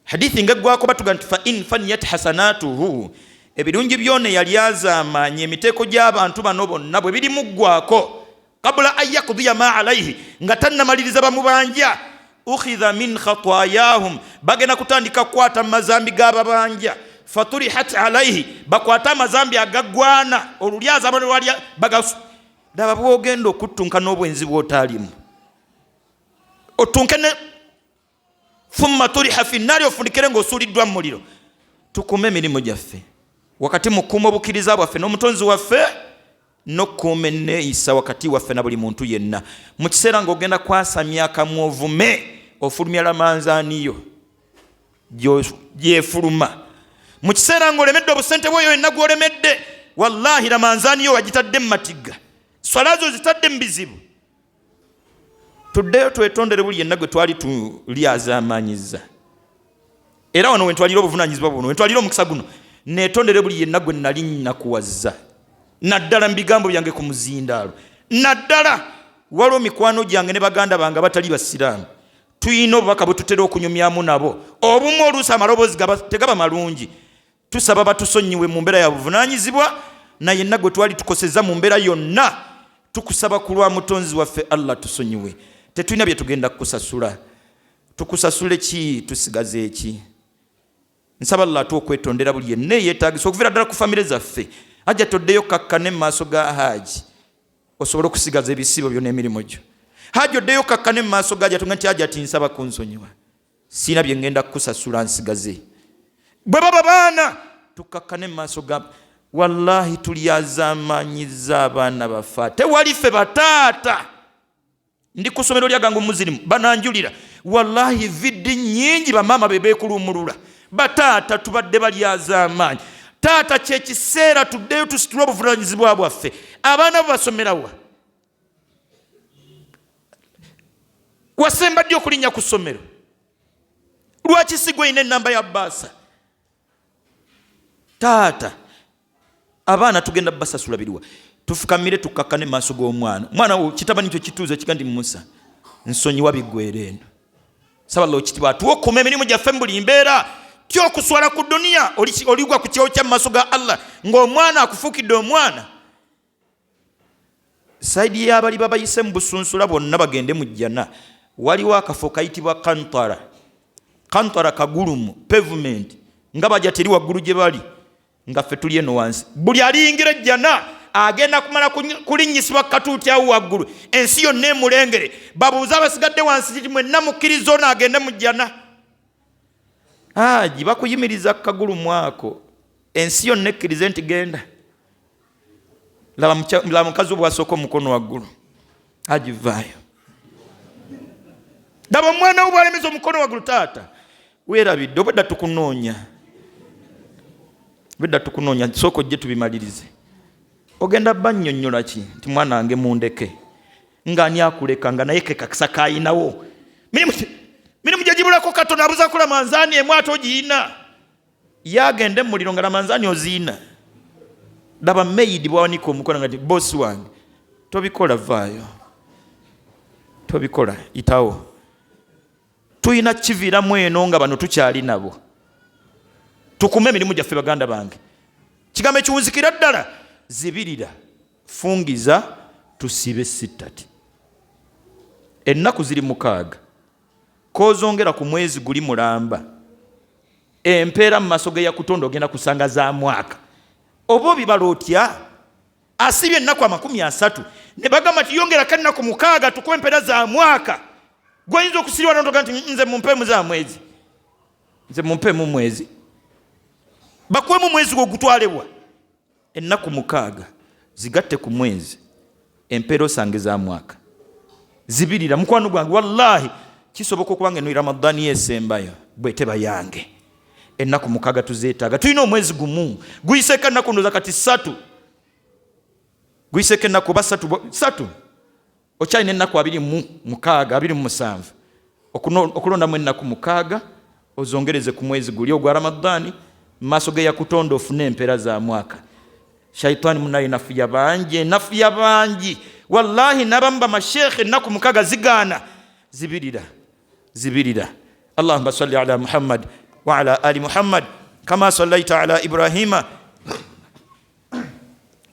A: Hadithi ng'eggwako batuga nti fa in faniyat hasanatuhu, ebirungi byona eyali azaamaanya emiteeko gy'abantu bano bonna bwe birimuggwako, qabula an yakdiya ma alaihi, nga tannamaliriza bamubanja, ukhidha min khatayahum, bagenda kutandika kukwata mu mazambi g'ababanja, faturihat alaihi, bakwate amazambi agaggwana olulyazaama lwalya bagasu. Laba bw'ogenda okuttunka n'obwenzi bw'otaalimu, otunke ne thumma turiha fi nnaari, ofundikire ng'osuuliddwa mu muliro. Tukuume emirimu gyaffe wakati mu kukuuma obukkiriza bwaffe n'omutonzi waffe, n'okukuuma enneeyisa wakati waffe na buli muntu yenna. Mu kiseera ng'ogenda kwasamya akamwa ovume, ofulumya lamanzaaniyo gyefuluma. Mu kiseera ng'olemedde obusente bwoyo yenna gw'olemedde, wallahi lamanzaaniyo wagitadde mu matigga, swala zo zitadde mu bizibu. Tuddeyo twetondere buli yenna gwe twali tulyazaamaanyizza. Era wano wentwalira obuvunaanyizibwa buno, wentwalira omukisa guno, neetondere buli yenna gwe nali nnakuwazza, naddala mu bigambo byange ku muzindaalo. Naddala waliwo mikwano gyange ne baganda bange abatali basiraamu, tulina obubaka bwe tutera okunyumyamu nabo, obumu oluusi amaloboozi tegaba malungi. Tusaba batusonyiwe mu mbeera ya buvunaanyizibwa, na yenna gwe twali tukosezza mu mbeera yonna, tukusaba ku lwa mutonzi waffe Allah tusonyiwe. Tetulina bye tugenda kukusasula, tukusasule ki, tusigaze ki? Nsaba Allah atuwe okwetondera buli yenna eyeetaagisa, okuviira ddala ku famire zaffe. Ajja toddeyo kakkane mu maaso ga Haaji osobole okusigaza ebisiibo byo n'emirimu gyo. Haaji oddeyo kakkane mu maaso ga Hajati nti Hajati nsaba kunsonyiwa, siina bye ngenda kukusasula, nsigaze. Bwe baba baana tukakkane mu maaso ga, wallahi tulyazaamaanyiza abaana baffe. Ate wali ffe bataata, ndi ku ssomero lya Gangu Muslim, bananjulira wallahi viddi nnyingi bamaama be beekulumulula. Bataata tubadde balyazaamaanyi. Taata, kyekiseera tuddeyo tusitule obuvunaanyizibwa bwaffe. Abaana bo basomerawa? Wasemba ddi okulinnya ku ssomero? Lwaki si gwe olina ennamba ya bbaasa? Taata, abaana tugenda basasula biriwa? Tufukamire tukkakkane mu maaso g'omwana. Omwana wo kitabani kyo kituuze kiga nti Musa nsonyiwa biggwera eno. Saba Allah ekitiibwa atuwe okukuuma emirimu gyaffe mu buli mbeera. Tya okuswala ku duniya, oligwa ku kyewo kya mu maaso ga Allah ng'omwana akufuukidde omwana. Saidi y'abali babayise mu busunsula bwonna bagende mu jjana, waliwo akafo kayitibwa Kantara. Kantara kagulumu pavement nga bajja teri waggulu gye bali nga ffe tuli eno wansi. Buli aliyingira ejjana agenda kumala kulinnyisibwa katuuti awo waggulu, ensi yonna emulengere, babuuze abasigadde wansi kiti mwenna mukkiriza ono agende mu jjana? Haji bakuyimiriza ku kagulumu ako, ensi yonna ekkirize nti genda. Laba mukazi obwasooka omukono waggulu, Haji vaayo. Laba omwana wo bwalemeza omukono waggulu, taata weerabidde, obwedda tukunoonya, obwedda tukunoonya, sooka ojje tubimalirize. Ogenda bannyonnyola ki nti mwana wange mundeke? Nga ani akuleka nga naye ke kakisa kayinawo? Mirimu gye gibulako katono, abuza kula manzaani emu ate ogiyina, yagende mu muliro nga lamanzaani oziina. Laba maid bwawanika omukono nga nti bosi wange tobikola, vaayo, tobikola, itawo. Tulina kiviiramu eno nga bano tukyali nabo. Tukume emirimu gyaffe baganda bange. Kigambo ekiwunzikira ddala, zibirira, fungiza, tusibe sittati. Ennaku ziri 6, kozongera ku mwezi guli mulamba. Empeera mu maaso g'eyakutonda ogenda kusanga za mwaka. Oba obibala otya? Asibye ennaku 30 ne bagamba nti yongerako ennaku 6 tukuwe empeera za mwaka. Gwe oyinza okusiriwa n'otoga nti nze mumpeemu za mwezi, nze mumpeemu mwezi, bakuwemu mwezi gwo gutwalebwa. Ennaku 6 zigatte ku mwezi, empeera osange za mwaka. Zibirira mukwano gwange, wallahi kisoboka okuba nga eno Ramadhani yesembayo bweteba yange. Ennaku 6 tuzeetaaga, tulina omwezi gumu guyiseeko ennaku ndoza kati 3, guyiseeko ennaku oba 3, 3. Okyalina ennaku 26, 27, okulondamu ennaku 6 ozongereze ku mwezi guli ogwa Ramadaani, mu maaso ge yakutonda ofune empeera za mwaka. Shaitaani munaye nafuya bangi, enafuya bangi wallahi. N'abamu bamasheekhe ennaku 6 zigaana, zibirira, zibirira. Allahumma salli ala Muhammad wa ala ali Muhammad kama sallaita ala Ibrahima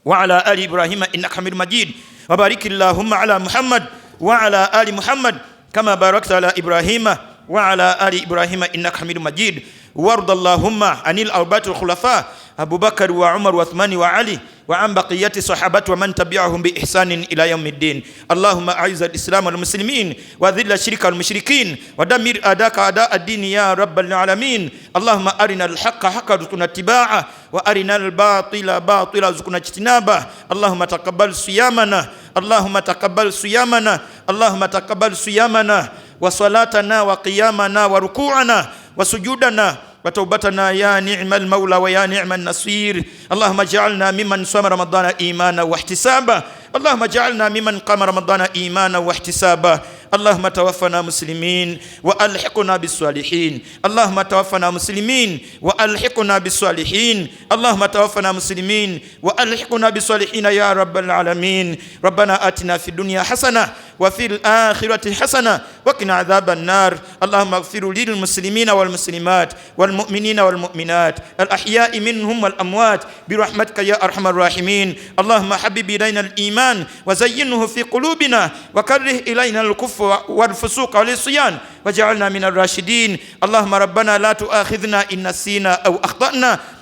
A: wa ala ali Ibrahima innaka hamidu majid, wabarik allahumma ala Muhammad wa ala ali Muhammad kama barakta ala Ibrahima wa ala ali Ibrahima innaka hamidu majid, warda allahumma anil arba'ati alkhulafa Abubakar wa Umar wa Uthmani wa Ali wa an baqiyati sahabati wa man tabi'ahum bi ihsanin ila yaumiddin. Allahumma a'izz al-islam wal muslimin wa dhilla shirka wal mushrikin wa dammir adaka ada ad-din ya rabbal alamin. Allahumma arina al-haqqa haqqan warzuqna ittiba'ah wa arina al-batila batila warzuqna ijtinabah. Allahumma taqabbal siyamana, Allahumma taqabbal siyamana, Allahumma taqabbal siyamana wa salatana wa qiyamana wa ruku'ana wa sujudana wa taubatana ya ni'mal maula wa ya ni'man nasir. Allahumma ij'alna mimman sama ramadana imana wa ihtisaba. Allahumma ij'alna mimman qama ramadana imana wa ihtisaba. Allahumma tawaffana muslimin wa alhiqna bis-salihin. Allahumma tawaffana muslimin wa alhiqna bis-salihin. Allahumma tawaffana muslimin wa alhiqna bis-salihin ya rabbal alamin. Rabbana atina fid dunya hasana wa fil akhirati hasana wa qina adhaban nar. Allahumma ighfir lil muslimina wal muslimat wal mu'minina wal mu'minat al ahya'i minhum wal amwat bi rahmatika ya arhamar rahimin. Allahumma habib ilayna al iman wa zayyinhu fi qulubina wa karrih ilayna al kufra wal fusuq wal isyan waj'alna min ar-rashidin. Allahumma rabbana la tu'akhidhna in nasina aw akhtana.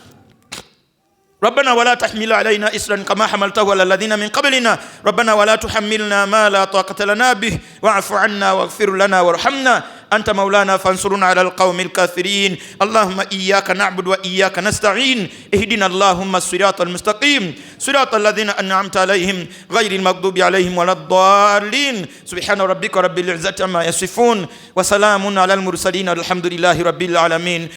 A: ربنا ولا تحمل علينا إصرا كما حملته على الذين من قبلنا. ربنا ولا تحملنا ما لا طاقة لنا به، واعف عنا واغفر لنا وارحمنا، أنت مولانا فانصرنا على القوم الكافرين. اللهم إياك نعبد وإياك نستعين، اهدنا اللهم الصراط المستقيم، صراط الذين أنعمت عليهم غير المغضوب عليهم ولا الضالين. سبحان ربك رب العزة عما يصفون، وسلام على المرسلين، والحمد لله رب العالمين.